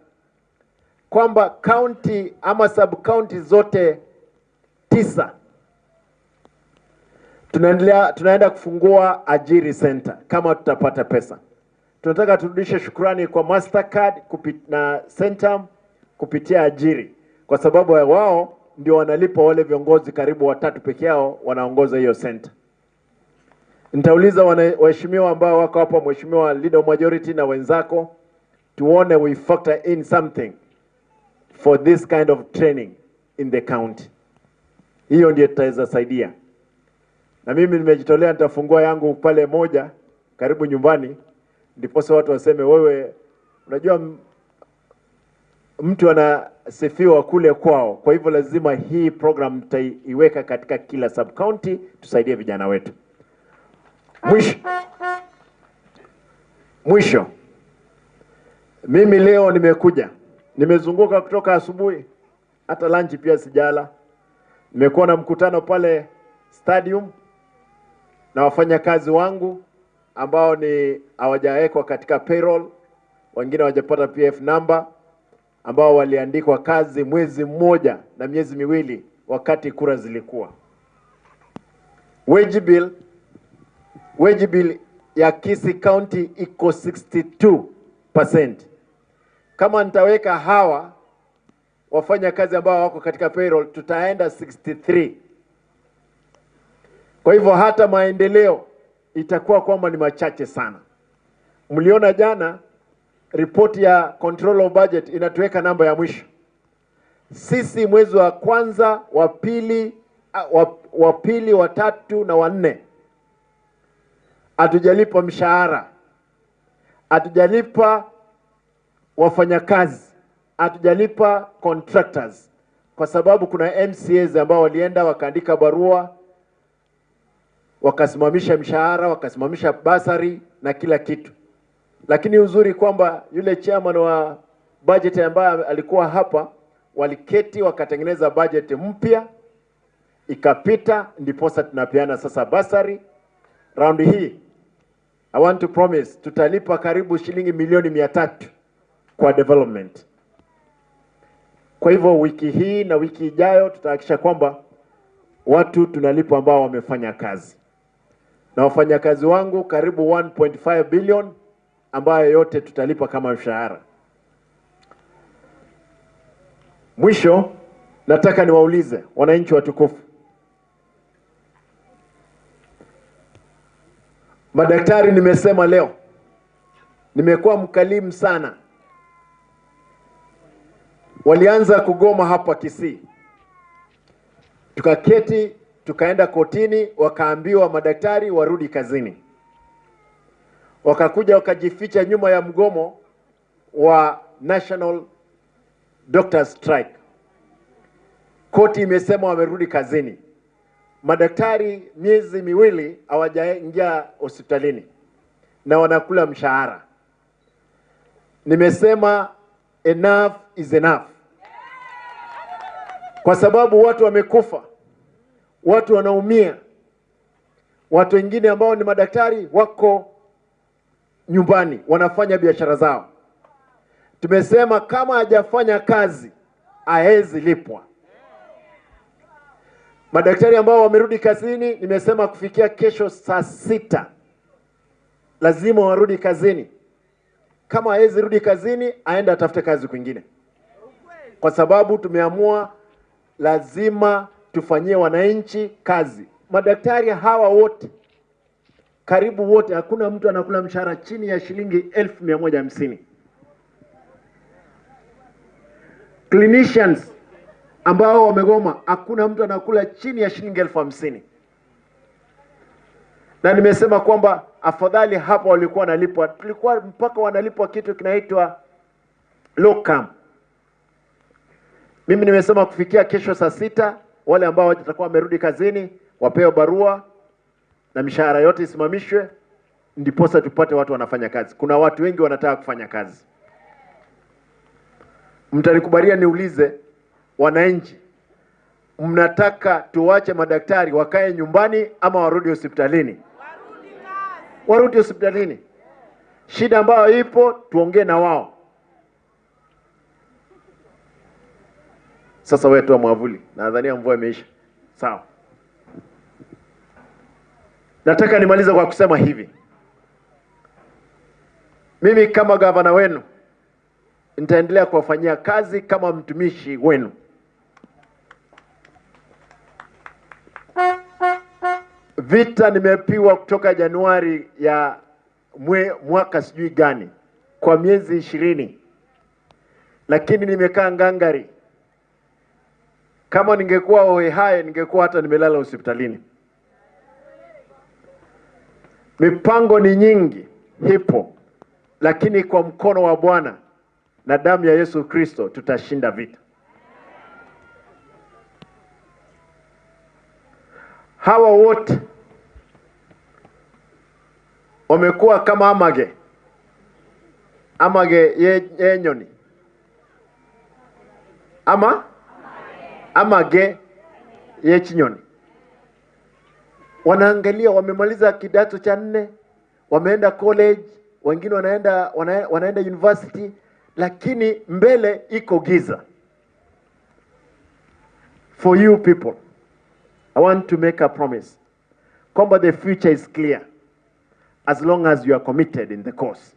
kwamba county ama sub county zote 9 tunaenda kufungua Ajiri Center kama tutapata pesa. Tunataka turudishe shukrani kwa Mastercard na Centum kupitia Ajiri, kwa sababu wao ndio wanalipa wale viongozi karibu 3 peke yao wanaongoza hiyo center. Nitauliza waheshimiwa ambao wako hapa, Mheshimiwa Leader of Majority na wenzako, Tuone we factor in something for this kind of training in the county. Hiyo ndio tutaweza saidia. Na mimi nimejitolea, nitafungua yangu pale moja karibu nyumbani, ndiposa watu waseme wewe, unajua mtu anasifiwa kule kwao. Kwa hivyo lazima hii program tutaiweka katika kila sub county, tusaidie vijana wetu. Mwisho, mimi leo nimekuja, nimezunguka kutoka asubuhi, hata lunch pia sijala. Nimekuwa na mkutano pale stadium na wafanyakazi wangu ambao ni hawajawekwa katika payroll, wengine hawajapata PF number, ambao waliandikwa kazi mwezi mmoja na miezi miwili wakati kura zilikuwa. Wage bill ya Kisii County iko 62%. Kama nitaweka hawa wafanya kazi ambao wako katika payroll, tutaenda 63. Kwa hivyo hata maendeleo itakuwa kwamba ni machache sana. Mliona jana ripoti ya control of budget inatuweka namba ya mwisho. Sisi mwezi wa kwanza, wa pili, wa tatu na wa nne hatujalipa mshahara, hatujalipa wafanyakazi, hatujalipa contractors, kwa sababu kuna MCAs ambao walienda wakaandika barua, wakasimamisha mshahara, wakasimamisha basari na kila kitu. Lakini uzuri kwamba yule chairman wa budget ambaye alikuwa hapa, waliketi wakatengeneza budget mpya ikapita, ndiposa tunapeana sasa basari. Round hii I want to promise tutalipa karibu shilingi milioni 300 kwa development. Kwa hivyo wiki hii na wiki ijayo tutahakikisha kwamba watu tunalipa ambao wamefanya kazi. Na wafanyakazi wangu karibu 1.5 billion ambayo yote tutalipa kama mshahara. Mwisho nataka niwaulize wananchi watukufu, madaktari, nimesema leo nimekuwa mkalimu sana. Walianza kugoma hapa Kisii, tukaketi tukaenda kotini, wakaambiwa madaktari warudi kazini. Wakakuja wakajificha nyuma ya mgomo wa National Doctors Strike. Koti imesema wamerudi kazini. Madaktari miezi miwili hawajaingia hospitalini na wanakula mshahara. Nimesema enough is enough. Kwa sababu watu wamekufa, watu wanaumia, watu wengine ambao ni madaktari wako nyumbani wanafanya biashara zao. Tumesema kama hajafanya kazi haezi lipwa. Madaktari ambao wamerudi kazini, nimesema kufikia kesho saa 6 lazima warudi kazini. Kama haezi rudi kazini, aende atafute kazi kwingine. Kwa sababu tumeamua lazima tufanyie wananchi kazi. Madaktari hawa wote, karibu wote, hakuna mtu anakula mshahara chini ya shilingi 1150. Clinicians ambao wamegoma, hakuna mtu anakula chini ya shilingi 1050. Na nimesema kwamba afadhali hapa walikuwa wanalipwa, tulikuwa mpaka wanalipwa kitu kinaitwa locum. Mimi nimesema kufikia kesho saa 6 wale ambao watakuwa wamerudi kazini wapewe barua na mishahara yote isimamishwe, ndiposa tupate watu wanafanya kazi. Kuna watu wengi wanataka kufanya kazi. Mtanikubalia niulize wananchi, mnataka tuwache madaktari wakae nyumbani ama warudi hospitalini? Warudi hospitalini. Shida ambayo ipo tuongee na wao. Sasa wewe toa mwavuli, nadhania mvua imeisha. Sawa. Nataka nimalize kwa kusema hivi. Mimi kama gavana wenu nitaendelea kuwafanyia kazi kama mtumishi wenu. Vita nimepiwa kutoka Januari ya mwaka sijui gani. kwa miezi 20, lakini nimekaa ngangari. Kama ningekuwa hohehahe, ningekuwa hata nimelala hospitalini. Mipango ni nyingi hipo, lakini kwa mkono wa Bwana na damu ya Yesu Kristo tutashinda vita. Hawa wote wamekuwa kama amage. Amage yenyoni. Ama? Amage yechinyoni. Wanaangalia, wamemaliza kidato cha 4, wameenda college, wengine wanaenda university, lakini mbele iko giza. For you people, I want to make a promise. Kwamba the future is clear as long as you are committed in the course.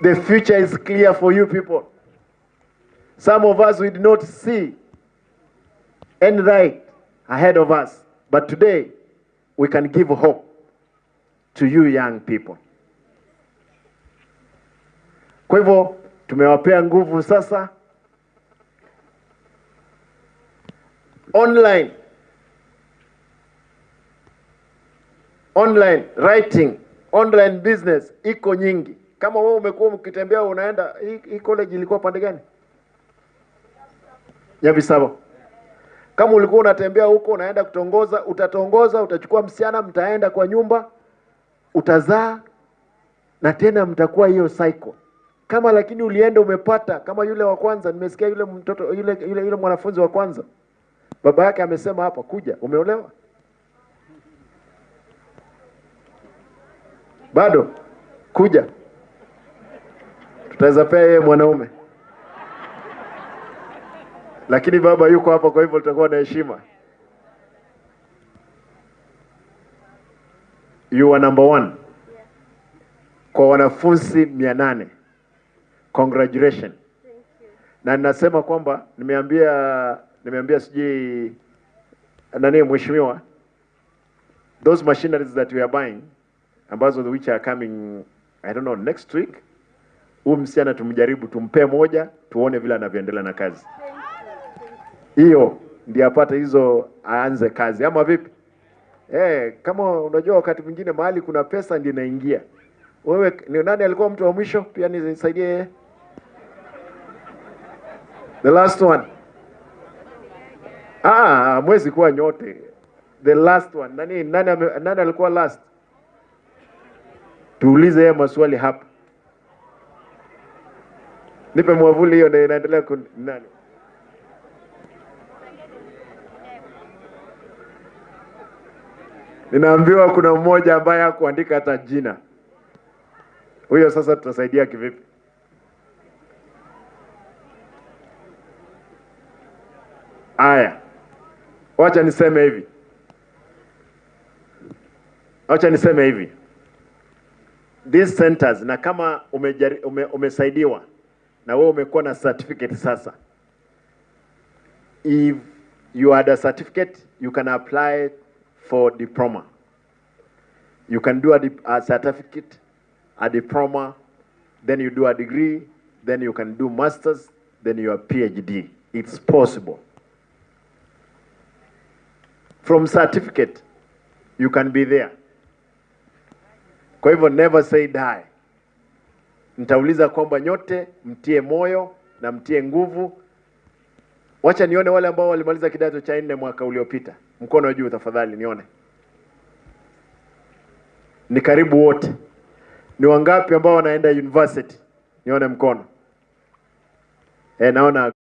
The future is clear for you people. Some of us, we did not see any right ahead of us. But today, we can give hope to you young people. Kwa hivyo, tumewapea nguvu sasa. Online. Online writing, online business, iko nyingi. Kama wewe umekuwa mkitembea unaenda, hii college ilikuwa pande gani? Nyabisabo. Kama ulikuwa unatembea huko unaenda kutongoza, utatongoza, utachukua msichana, mtaenda kwa nyumba, utazaa na tena mtakuwa hiyo cycle. Kama lakini ulienda umepata, kama yule wa kwanza, nimesikia yule mtoto, yule mwanafunzi wa kwanza. Baba yake amesema hapa, kuja, umeolewa? Bado, kuja. Tutaweza pea yeye mwanaume. Lakini baba yuko hapa, kwa hivyo tutakuwa na heshima. You are number 1. Kwa wanafunzi 800. Congratulations. Na ninasema kwamba nimeambia sijui nani mheshimiwa, those machineries that we are buying, ambazo which are coming, I don't know, next week, huyu msichana tumjaribu, tumpe moja, tuone vile anavyoendelea na kazi. Hiyo ndiye apate hizo, aanze kazi ama vipi? Kama unajua wakati mwingine mahali kuna pesa ndiye inaingia. Wewe ni nani alikuwa mtu wa mwisho? Pia nisaidie yeye. The last one. Mwezi kuwa nyote. The last one. Nani alikuwa last? Tuulize yeye maswali hapa. Nipe mwavuli hiyo ndio inaendelea nani? Ninaambiwa kuna mmoja ambaye hakuandika hata jina. Huyo sasa tutasaidia kivipi? Aya. Wacha niseme hivi. Wacha niseme hivi. These centers, na kama umesaidiwa na wewe umekuwa na certificate sasa. If you had a certificate, you can apply for diploma. You can do a certificate, a diploma, then you do a degree, then you can do masters, then your PhD. It's possible. From certificate, you can be there. Kwa hivyo never say die. Nitauliza kwamba nyote mtie moyo na mtie nguvu. Wacha nione wale ambao walimaliza kidato cha 4 mwaka uliopita. Mkono juu tafadhali nione. Ni karibu wote. Ni wangapi ambao wanaenda university? Nione mkono. Naona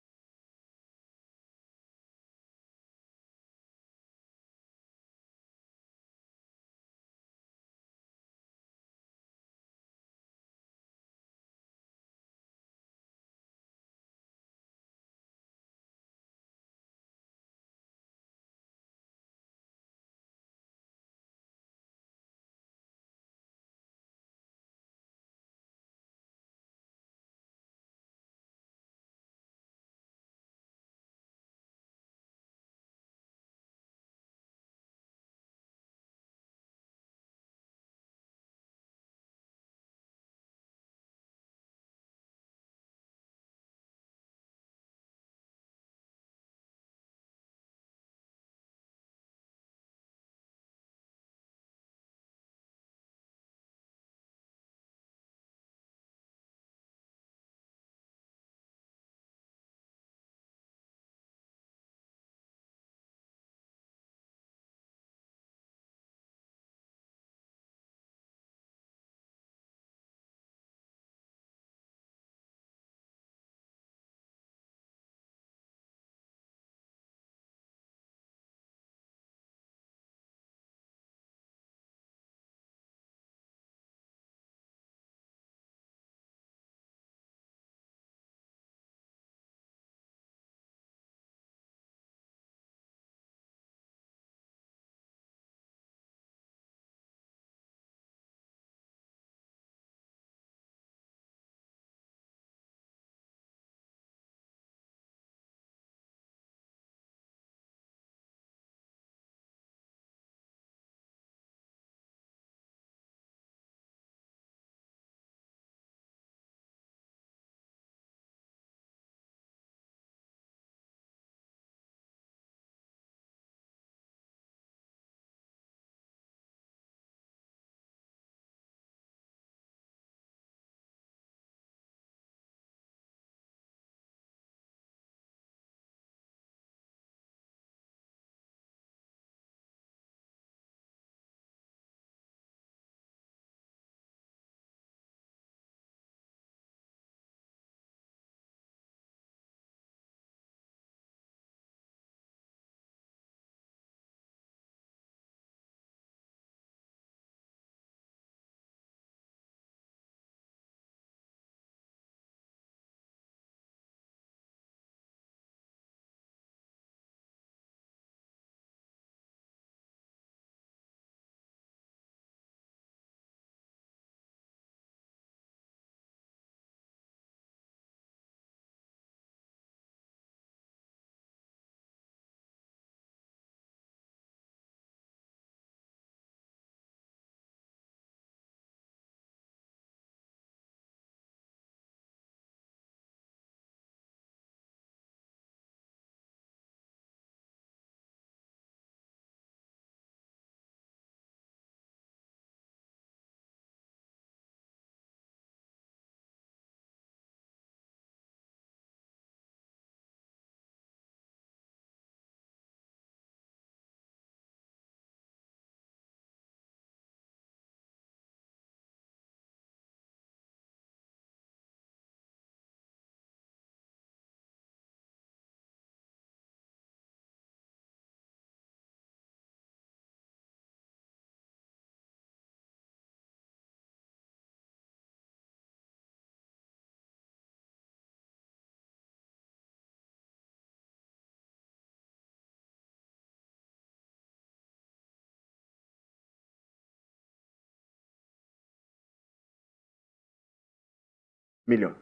million.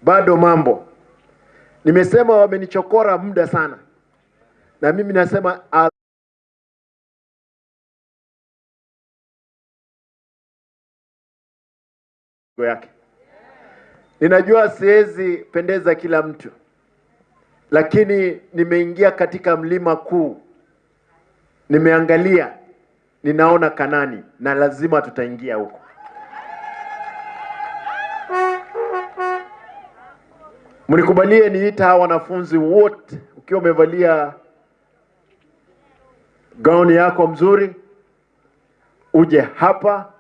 Bado mambo. Nimesema wamenichokora muda sana. Na mimi nasema yake. Ninajua siwezi pendeza kila mtu, lakini nimeingia katika mlima kuu. Nimeangalia, ninaona Kanani na lazima tutaingia huko. Mnikubalie niita hawa wanafunzi wote, ukiwa umevalia gauni yako mzuri, uje hapa.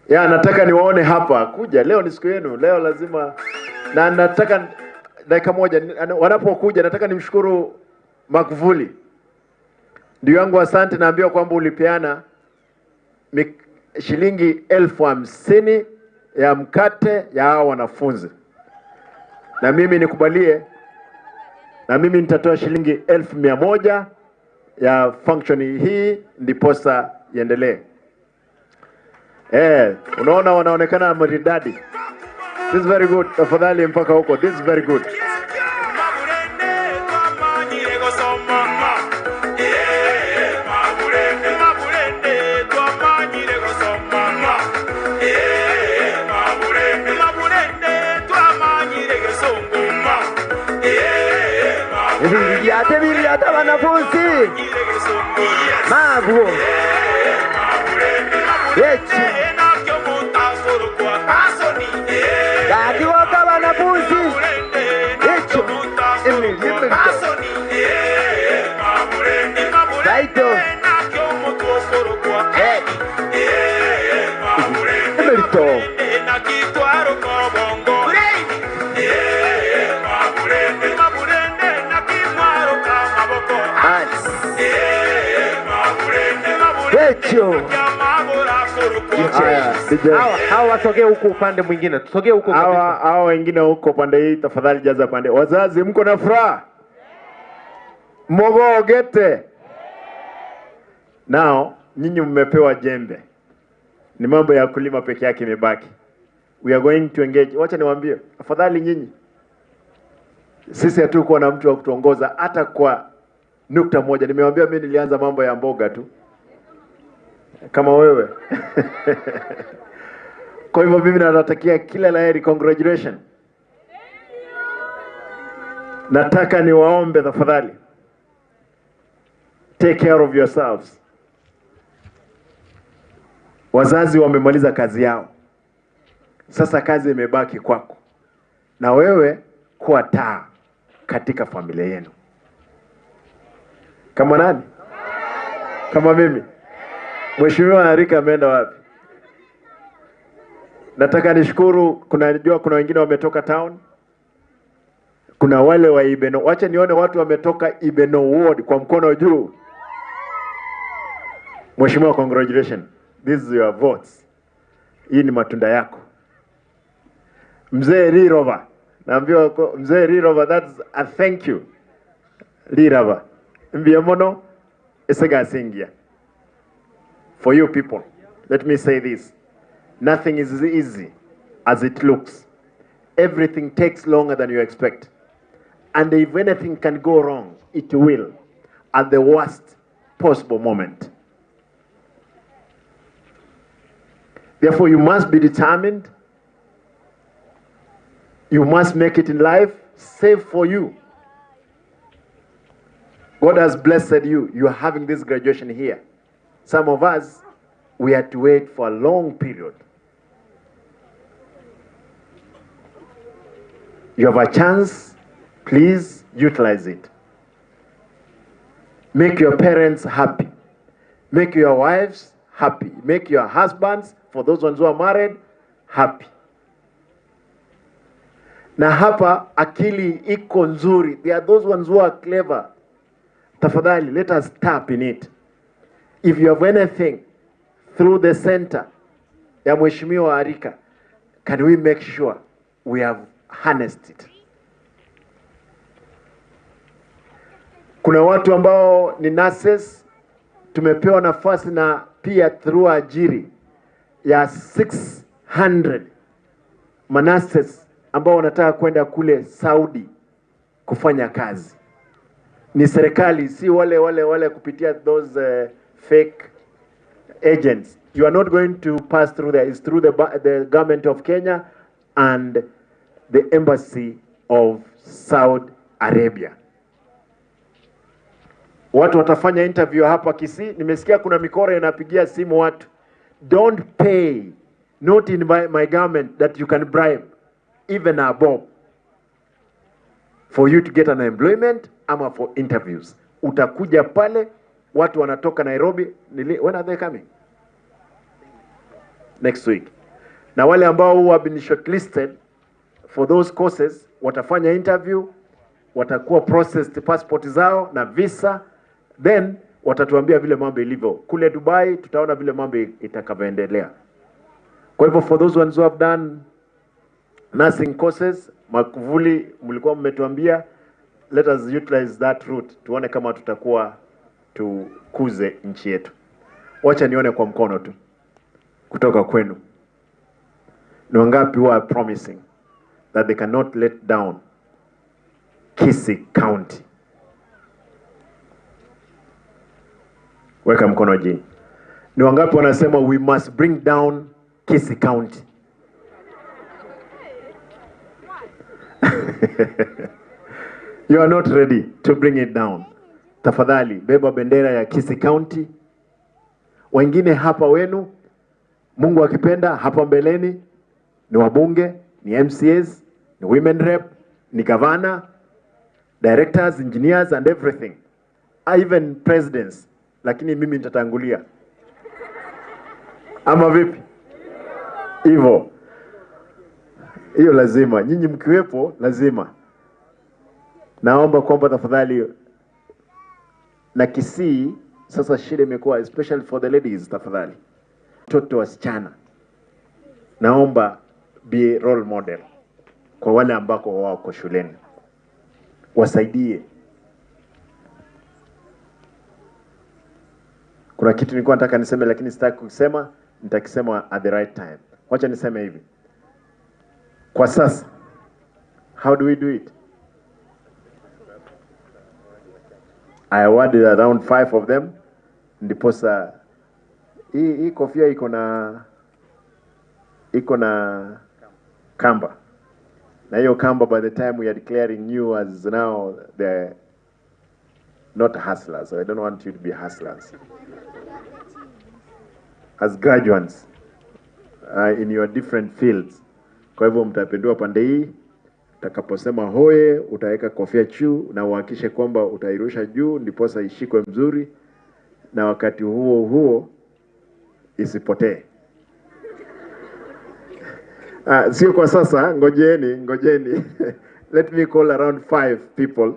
Ya, nataka niwaone hapa. Kuja, leo ni siku yenu. Leo lazima, na nataka dakika moja, wanapokuja nataka nimshukuru Magufuli. Ndugu yangu asante, naambiwa kwamba ulipeana shilingi 50,000 ya mkate ya hao wanafunzi. Na mimi nikubalie, na mimi nitatoa shilingi 100,000 ya function hii ndiposa iendelee. Unaona wanaonekana maridadi. This is very good. Tafadhali mpaka huko. This is very good. Biliate wanafunzi. Mabu. Yechi. Kakiwoka wanafunzi. Yechi. Daito. Emerito. Hawa wasogee huku upande mwingine. Tusogee huko kabisa. Hawa wengine huko pande hii tafadhali jaza pande. Wazazi mko na furaha? Mogogete. Now nyinyi mmepewa jembe. Ni mambo ya kulima peke yake imebaki. We are going to engage. Wacha niwaambie, afadhali nyinyi. Sisi hatukuwa na mtu wa kutuongoza hata kwa nukta moja. Nimewaambia mimi nilianza mambo ya mboga tu. Kama wewe. Kwa hivyo mimi natakia kila laheri, congratulations. Nataka niwaombe tafadhali. Take care of yourselves. Wazazi wamemaliza kazi yao. Sasa kazi imebaki kwako. Na wewe kuwa taa katika familia yenu. Kama nani? Kama mimi. Mheshimiwa Arika ameenda wapi? Nataka nishukuru, kunajua kuna wengine wametoka town. Kuna wale wa Ibeno. Wacha nione watu wametoka Ibeno Ward kwa mkono juu. Mheshimiwa, congratulations. This is your votes. Hii ni matunda yako. Mzee Rirova. Naambiwa Mzee Rirova, that's a thank you. Rirova. Mbiamono esegasingia. For you people, let me say this. Nothing is easy as it looks. Everything takes longer than you expect. And if anything can go wrong, it will, at the worst possible moment. Therefore, you must be determined. You must make it in life safe for you. God has blessed you. You are having this graduation here. Some of us, we had to wait for a long period. You have a chance, please utilize it. Make your parents happy. Make your wives happy. Make your husbands, for those ones who are married, happy. Na hapa akili iko nzuri. There are those ones who are clever. Tafadhali, let us tap in it. If you have anything through the center ya Mheshimiwa Arika, can we make sure we have harnessed it? Kuna watu ambao ni nurses, Tumepewa nafasi na pia through ajiri ya 600 manases ambao wanataka kwenda kule Saudi kufanya kazi. Ni serikali, si wale kupitia those fake agents. You are not going to pass through there. It's through the government of Kenya and the embassy of Saudi Arabia. Watu watafanya interview hapa Kisii. Nimesikia kuna mikoro inapigia simu watu. Don't pay, not in my government that you can bribe even a bob for you to get an employment ama for interviews. Utakuja pale, watu wanatoka Nairobi. When are they coming? Next week. Na wale ambao who have been shortlisted for those courses watafanya interview, watakuwa processed passport zao na visa, then watatuambia vile mambo ilivyo. Kule Dubai tutaona vile mambo itakavyoendelea. Kwa hivyo for those ones who have done nursing courses, Makuvuli mlikuwa mmetuambia, let us utilize that route, tuone kama tutakuwa tukuze nchi yetu. Wacha nione kwa mkono tu kutoka kwenu. Ni wangapi who are promising that they cannot let down Kisii County? Weka mkono juu. Ni wangapi wanasema we must bring down Kisii County? You are not ready to bring it down. Tafadhali beba bendera ya Kisii County. Wengine hapa wenu, Mungu akipenda, hapa mbeleni ni wabunge, ni MCAs, ni women rep, ni governor, directors, engineers and everything. Even presidents. Lakini mimi nitatangulia. Ama vipi? Hivyo. Hiyo lazima. Nyinyi mkiwepo lazima. Naomba kwamba tafadhali, na Kisii sasa shida imekuwa especially for the ladies, tafadhali. Mtoto wasichana, naomba be role model kwa wale ambako wako shuleni. Wasaidie. Kuna kitu nilikuwa nataka niseme lakini sitaki kusema, nitakisema at the right time. Wacha niseme hivi. Kwa sasa, how do we do it? I awarded around 5 of them. Ndiposa hii kofia iko na kamba. Na hiyo kamba, by the time we are declaring you as now the not hustlers. So I don't want you to be hustlers. As graduates in your different fields. Kwa hivyo mtapindua pande hii, utakaposema hoye, utaweka kofia juu na uhakikishe kwamba utairusha juu ndiposa ishikwe mzuri, na wakati huo huo isipotee. Sio kwa sasa, ngojeni. Let me call around 5 people.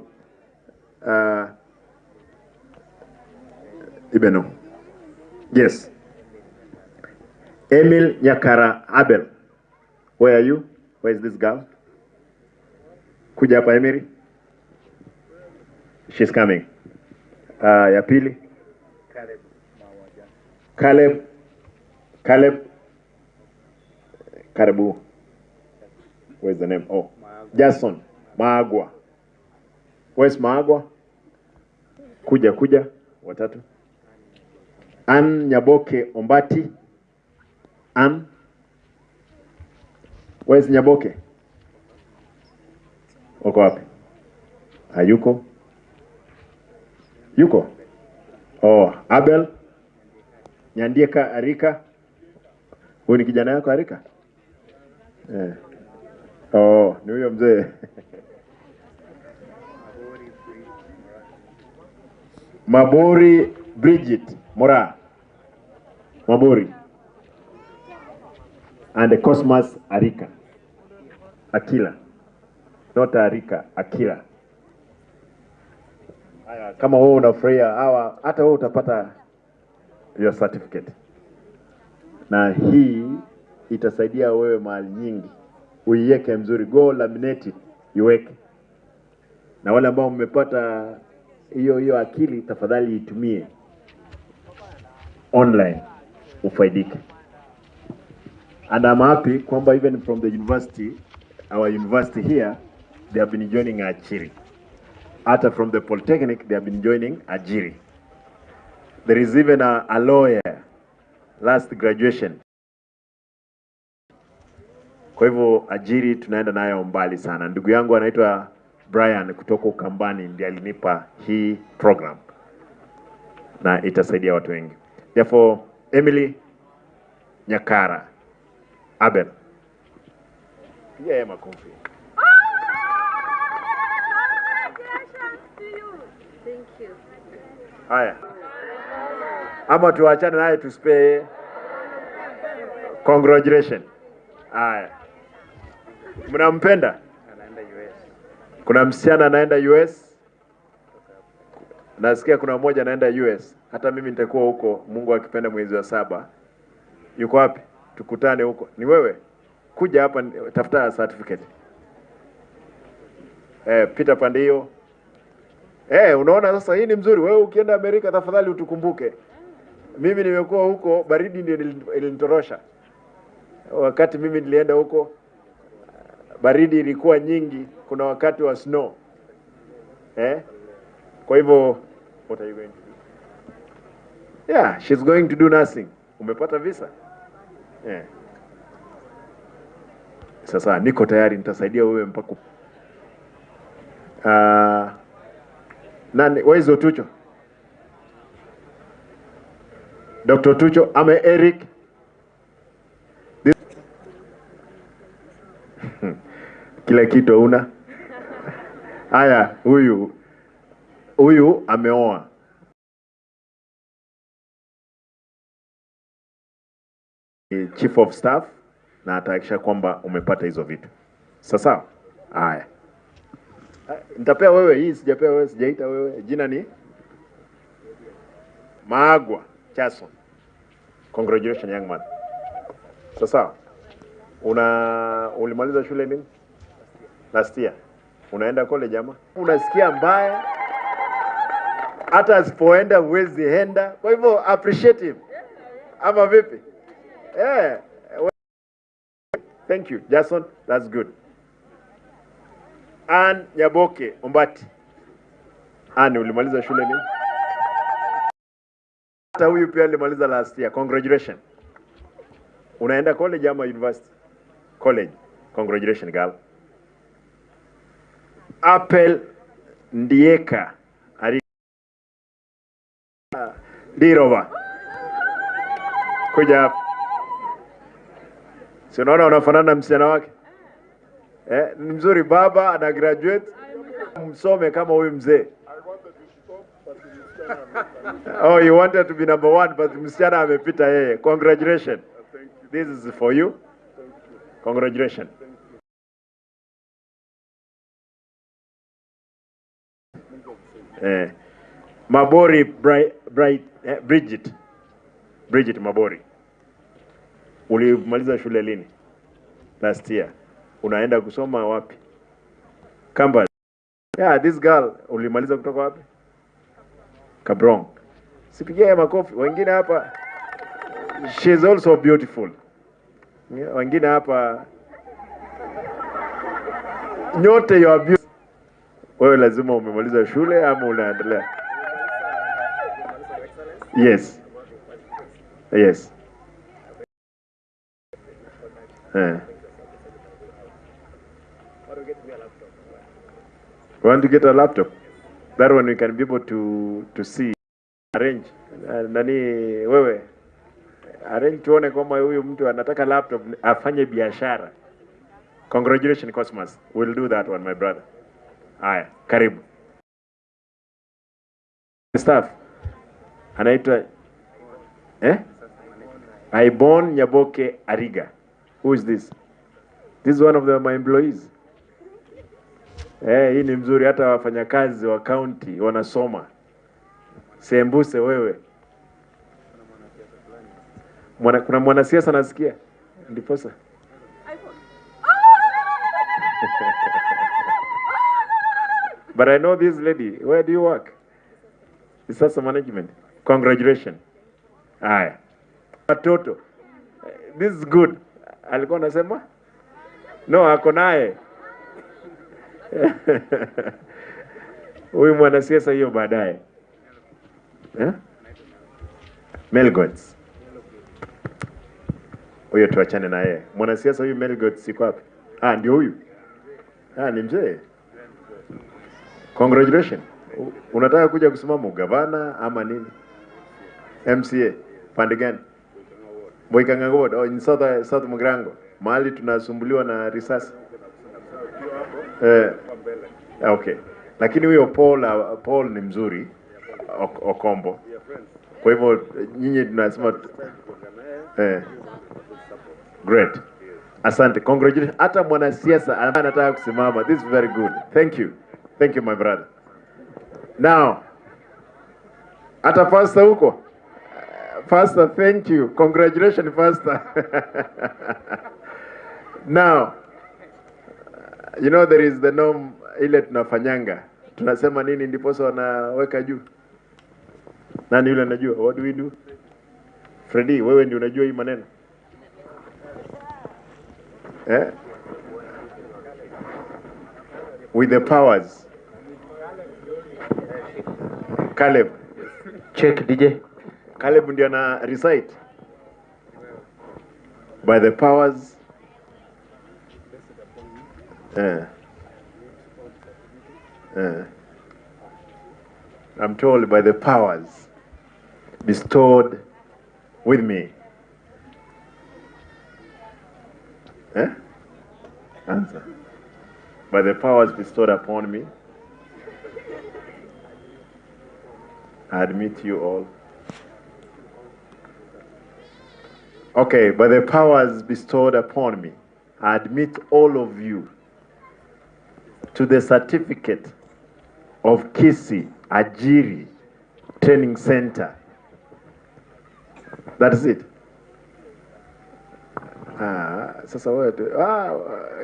Ibeno. Yes. Emil Nyakara Abel. Where are you? Where is this girl? Kuja hapa Emily. She's coming. Ya pili. Caleb. Caleb. Karibu. Where's the name? Oh. Jason Maagwa. Where's Maagwa? Kuja. Watatu. Ann Nyaboke Ombati. Ann. Where's Nyaboke? Wako wapi? Hayuko? Yuko? Oh, Abel Nyandieka Arika. Huyu ni kijana yako Arika? Eh. Oh, ni huyo mzee. Mabori Bridget Mora. Mabori. And Cosmas Arika. Akila. Not Arika, Akila. Haya, kama wewe unafurahia hawa, hata wewe utapata your certificate. Na hii itasaidia wewe mahali nyingi. Uiweke mzuri, go laminate it, iweke. Na wale ambao mmepata hiyo akili, tafadhali itumie. online ufaidike. And I'm happy kwamba even from the university, our university here, they have been joining Ajiri. Hata from the Polytechnic, they have been joining Ajiri. There is even a lawyer last graduation. Kwa hivyo Ajiri tunaenda nayo mbali sana. Ndugu yangu anaitwa Brian kutoka Ukambani ndiye alinipa hii program na itasaidia watu wengi. Therefore, Emily Nyakara Abel. Piga yeye makofi. Thank you. Haya. Ama tuachane naye tusipe. Congratulations. Haya. Mnampenda? Anaenda US. Kuna msichana anaenda US. Nasikia kuna mmoja anaenda US. Hata mimi nitakuwa huko, Mungu akipenda, mwezi wa 7. Yuko wapi? Tukutane huko. Ni wewe? Kuja hapa, tafuta certificate. Pita pande hiyo. Unaona sasa hii ni mzuri. Wewe ukienda Amerika tafadhali utukumbuke. Mimi nimekuwa huko, baridi ndio ilinitorosha. Wakati mimi nilienda huko baridi ilikuwa nyingi, kuna wakati wa snow. Kwa hivyo what are you going to do? Yeah, she's going to do nursing. Umepata visa? Sasa niko tayari nitasaidia wewe mpaka nani, where is Otucho? Dr. Otucho, I'm Eric. This... Kila kitu una. Haya, huyu ameoa. Chief of Staff na atahakikisha kwamba umepata hizo vitu. Sasa, haya. Nitapea wewe hii, sijapea wewe, sijaita wewe. Jina ni Maagwa Chason. Congratulations young man. Sasa, ulimaliza shule nini? Last year. Unaenda college ama? Unasikia mbaya? Hata asipoenda huwezi enda. Kwa hivyo appreciate him. Ama vipi? Thank you, Jason. That's good. Ann Nyaboke Ombati. Ann, ulimaliza shule nini? Hata huyu pia alimaliza last year. Congratulations. Unaenda college ama university? College. Congratulations, girl. Apple Ndieka Dirova. Kuja hapa. Si unaona unafanana na msichana wake? Ni mzuri, baba ana graduate. Msome kama huyu mzee. Oh, you wanted to be number 1 but msichana amepita yeye. Congratulations. This is for you. Congratulations. Mabori Bridget. Bridget Mabori. Ulimaliza shule lini? Last year. Unaenda kusoma wapi? Campus. Yeah, this girl ulimaliza kutoka wapi? Kabrong. Sipigie makofi. Wengine hapa, she is also beautiful. Wengine hapa nyote you are beautiful. Wewe lazima umemaliza shule ama unaendelea? Yes. Yes. Want to get a laptop? That one we can be able to see. Arrange. Nani wewe? Arrange tuone kama huyu mtu anataka laptop afanye biashara. Congratulations Cosmas. We'll do that one, my brother. Haya, karibu. Staff anaitwa Aibon Nyaboke Ariga. Who is this? This is one of my employees. Hii ni mzuri, hata wafanyakazi wa county wanasoma. Sembuse wewe. Kuna mwanasiasa nasikia. Ndiposa. But I know this lady. Where do you work? Disaster management. Congratulations. Haya. Watoto. This is good. Alikuwa anasema? No, ako naye. Huyu mwanasiasa hiyo baadaye. Eh? Melgots. Huyo tuachane na yeye. Mwanasiasa huyu Melgots yuko wapi? Ah, ndio huyu. Ah, ni mzee. Congratulations. Unataka kuja kusimama ugavana ama nini? MCA. Pande gani? Boikanga Ward, oh, in South Mugrango. Mahali tunasumbuliwa na risasi. Okay. Lakini huyo Paul ni mzuri. Okombo. Kwa hivyo nyinyi tunasema great. Asante. Congratulations. Hata mwanasiasa anataka kusimama. This is very good. Thank you. Thank you my brother. Now, hata pastor huko. Pastor, thank you. Congratulations, Pastor. Now, you know there is the norm ile tunafanyanga. Tunasema nini ndiposa wanaweka juu? Nani yule anajua? What do we do? Freddy, wewe ndio unajua hii maneno. Eh? With the powers. Caleb. Check DJ. Caleb ndio ana recite. By the powers. I'm told by the powers bestowed with me. Eh? Answer. By the powers bestowed upon me, I admit you all. Okay, by the powers bestowed upon me, I admit all of you to the certificate of Kisii Ajiri Training Center. That is it. Sasa wewe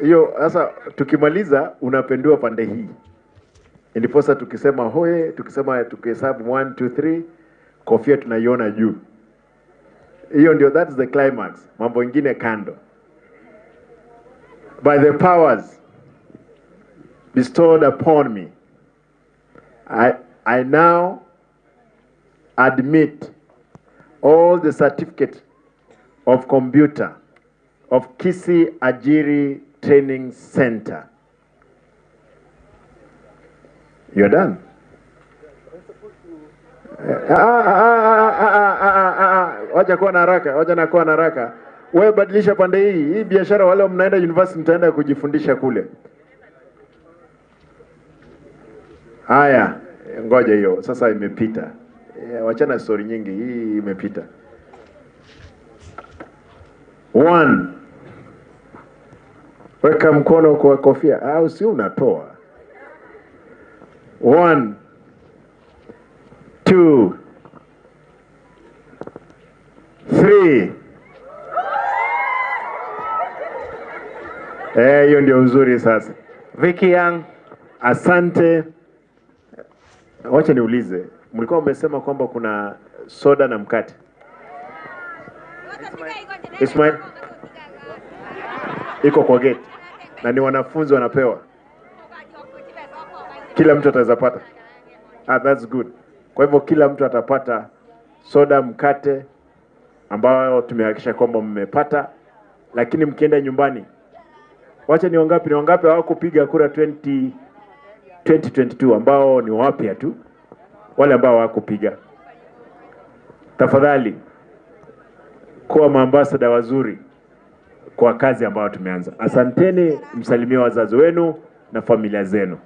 hiyo sasa tukimaliza unapendua pande hii. Ndiposa tukisema hoye, tukisema tukihesabu 1 2 3, kofia tunaiona juu. Hiyo ndio, that is the climax. Mambo ingine kando. By the powers bestowed upon me, I now admit all the certificate of computer of Kisii Ajiri Training Center. You're done. Wacha kuwa na haraka, wacha na kuwa na haraka. Wewe badilisha pande hii. Hii biashara wale mnaenda university mtaenda kujifundisha kule. Haya, ngoja hiyo. Sasa imepita. Wachana story nyingi, hii imepita. 1. Weka mkono kwa kofia au si unatoa. 1 2 3. Hiyo ndio uzuri sasa. Vicky Young, asante. Wacha niulize, mlikuwa mmesema kwamba kuna soda na mkate. Ismail iko kwa gate na ni wanafunzi wanapewa. Kila mtu ataweza pata. Ah, that's good. Kwa hivyo kila mtu atapata soda, mkate ambao tumehakikisha kwamba mmepata, lakini mkienda nyumbani, wacha ni wangapi hawakupiga kura 2022 ambao ni wapya tu, wale ambao hawakupiga. Tafadhali kuwa maambasada wazuri kwa kazi ambayo tumeanza. Asanteni, msalimie wazazi wenu na familia zenu.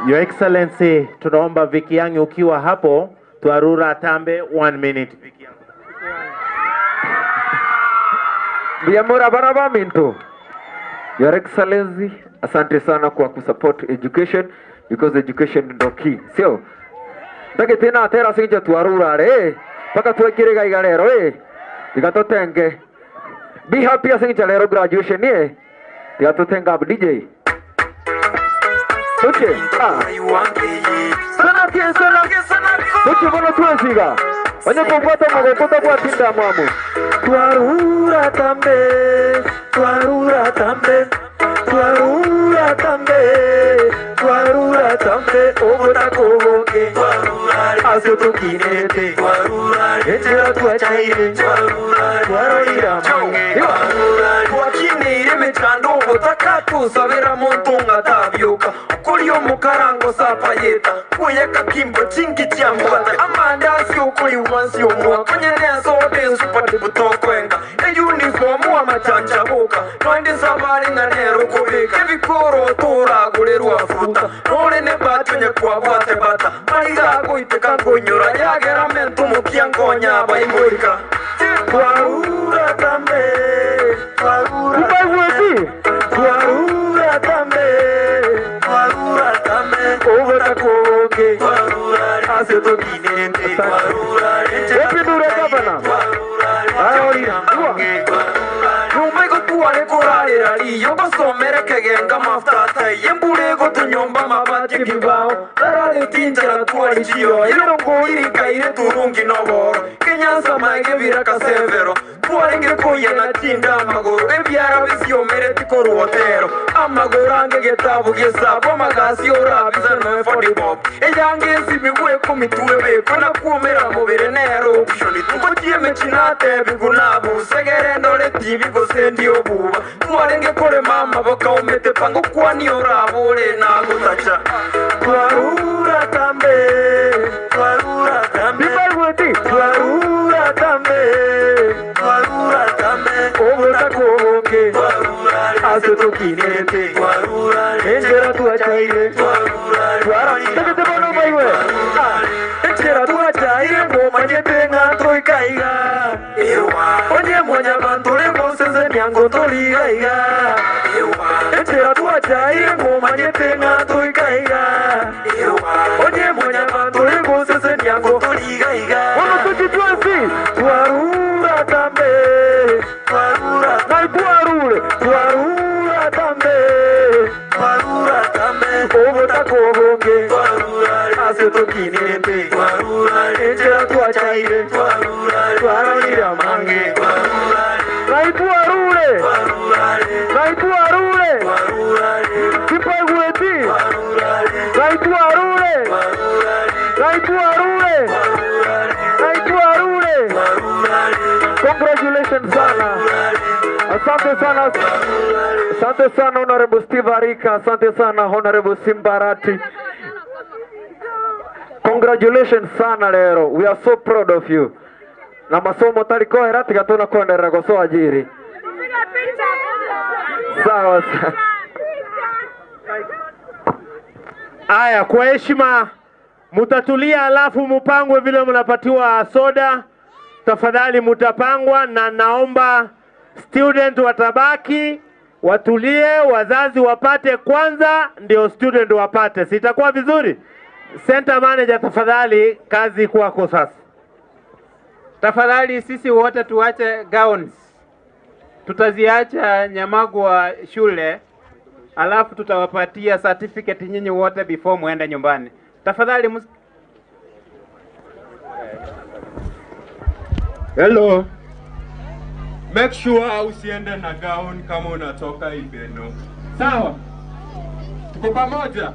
Your Excellency, tunaomba Vicky Young ukiwa hapo, Twarura Tambe 1 minute. Vicky Young. Biamora baraba minto. Your Excellency, asante sana kwa kusupport education because education ndo key. Sio? Ndage tena atera sinja Twarura re. Paka tuwekire gaigarero eh. Tigatotenge. Be happy asinja lero graduation eh. Tigatotenga DJ. Okay. Ah. Sana tie sana. Tuche bono tuesiga. Onye kupata magokuta kwa tinda mwamu. Twarura tambe, twarura tambe, twarura tambe, twarura tambe, obotakoboke, aso tukinete, echera twachaire, twarorira mange, twakinire mechando obotakatu sabera muntu ngatabyuka, kuri omukarango sapayeta, kuyeka kimbo chingi chiambata, amandasi okuri wansi omwaka, konyene sode supati butokwenga, e uniform amachanja boka, noende sabari na nero kubika, ebikoro toragurerwa fruta, nore ne batunye kwa bwate bata, mariga goiteka ngonyora, yagera mentu mukiangonya baimboika. Twarura tambe, twarura tambe, twarura tambe, twarura tambe, obotakoke, aso tukinete, Epidura gavana. Numego tuare korarera riyo basomere kegenga maftata yembure gotunyomba mabati kibao tarare tinjara tuari chiyo irongo irikaire turungi noboro Kenyansa maige biraka severo tuarenge koya na tinda amagoro ebyara bisiomere tikoruotero amagoro ange getabu gesabo magasi orabiza no for bob eyange sibigwe komitwe kona kuomera mubire nero option tukotie mechinate bigunabu segere ndore tibi gosendi obuba tuarenge kore mama bakaomete pango kwani orabore na gutacha twarura tambe twarura tambe twarura tambe twarura tambe obotakoboke aso tukinete enjera tuachaire twarura bono baiwe enjera tuachaire ngomanyete ngatoikaiga onye mwanya bantule ngoseze nyango toligaiga enjera tuachaire ngomanyete ngatoikaiga onye mwanya bantule ngoseze nyango toligaiga Ono tuchitwesi twarura tambe twarura naitwarure twarura tambe twarura tambe obotakoboke aso tukinete enjera twachaire twararira mange naitwarure naitwarure kipaigweti naitwarure naitwarure naitwarure. Congratulations sana. Asante sana. Asante sana Honorable Steve Arika, asante sana Honorable Simbarati. Congratulations sana lero. We are so proud of you. Na masomo talikoera tigatona kuendelea gosoa ajiri. Sawa sawa. Aya, kwa heshima mutatulia, alafu mupangwe vile mnapatiwa soda. Tafadhali mutapangwa, na naomba student watabaki watulie, wazazi wapate kwanza ndio student wapate. Sitakuwa vizuri? Center manager tafadhali, kazi kwako sasa. Tafadhali sisi wote tuache gowns. Tutaziacha Nyamagwa shule, alafu tutawapatia certificate nyinyi wote before muende nyumbani. Tafadhali Hello. Make sure usiende na gown kama unatoka Ibeno. Sawa? Tuko pamoja?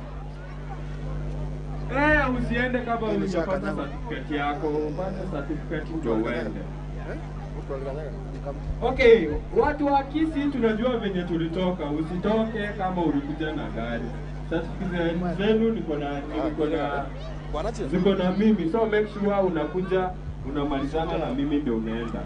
Usiende kama unapata certificate yako, upate certificate ndio uende. Okay, watu wa Kisii tunajua venye tulitoka. Usitoke kama ulikuja na gari. Certificate zenu niko na ziko na mimi. So make sure unakuja unamalizana na mimi ndio unaenda.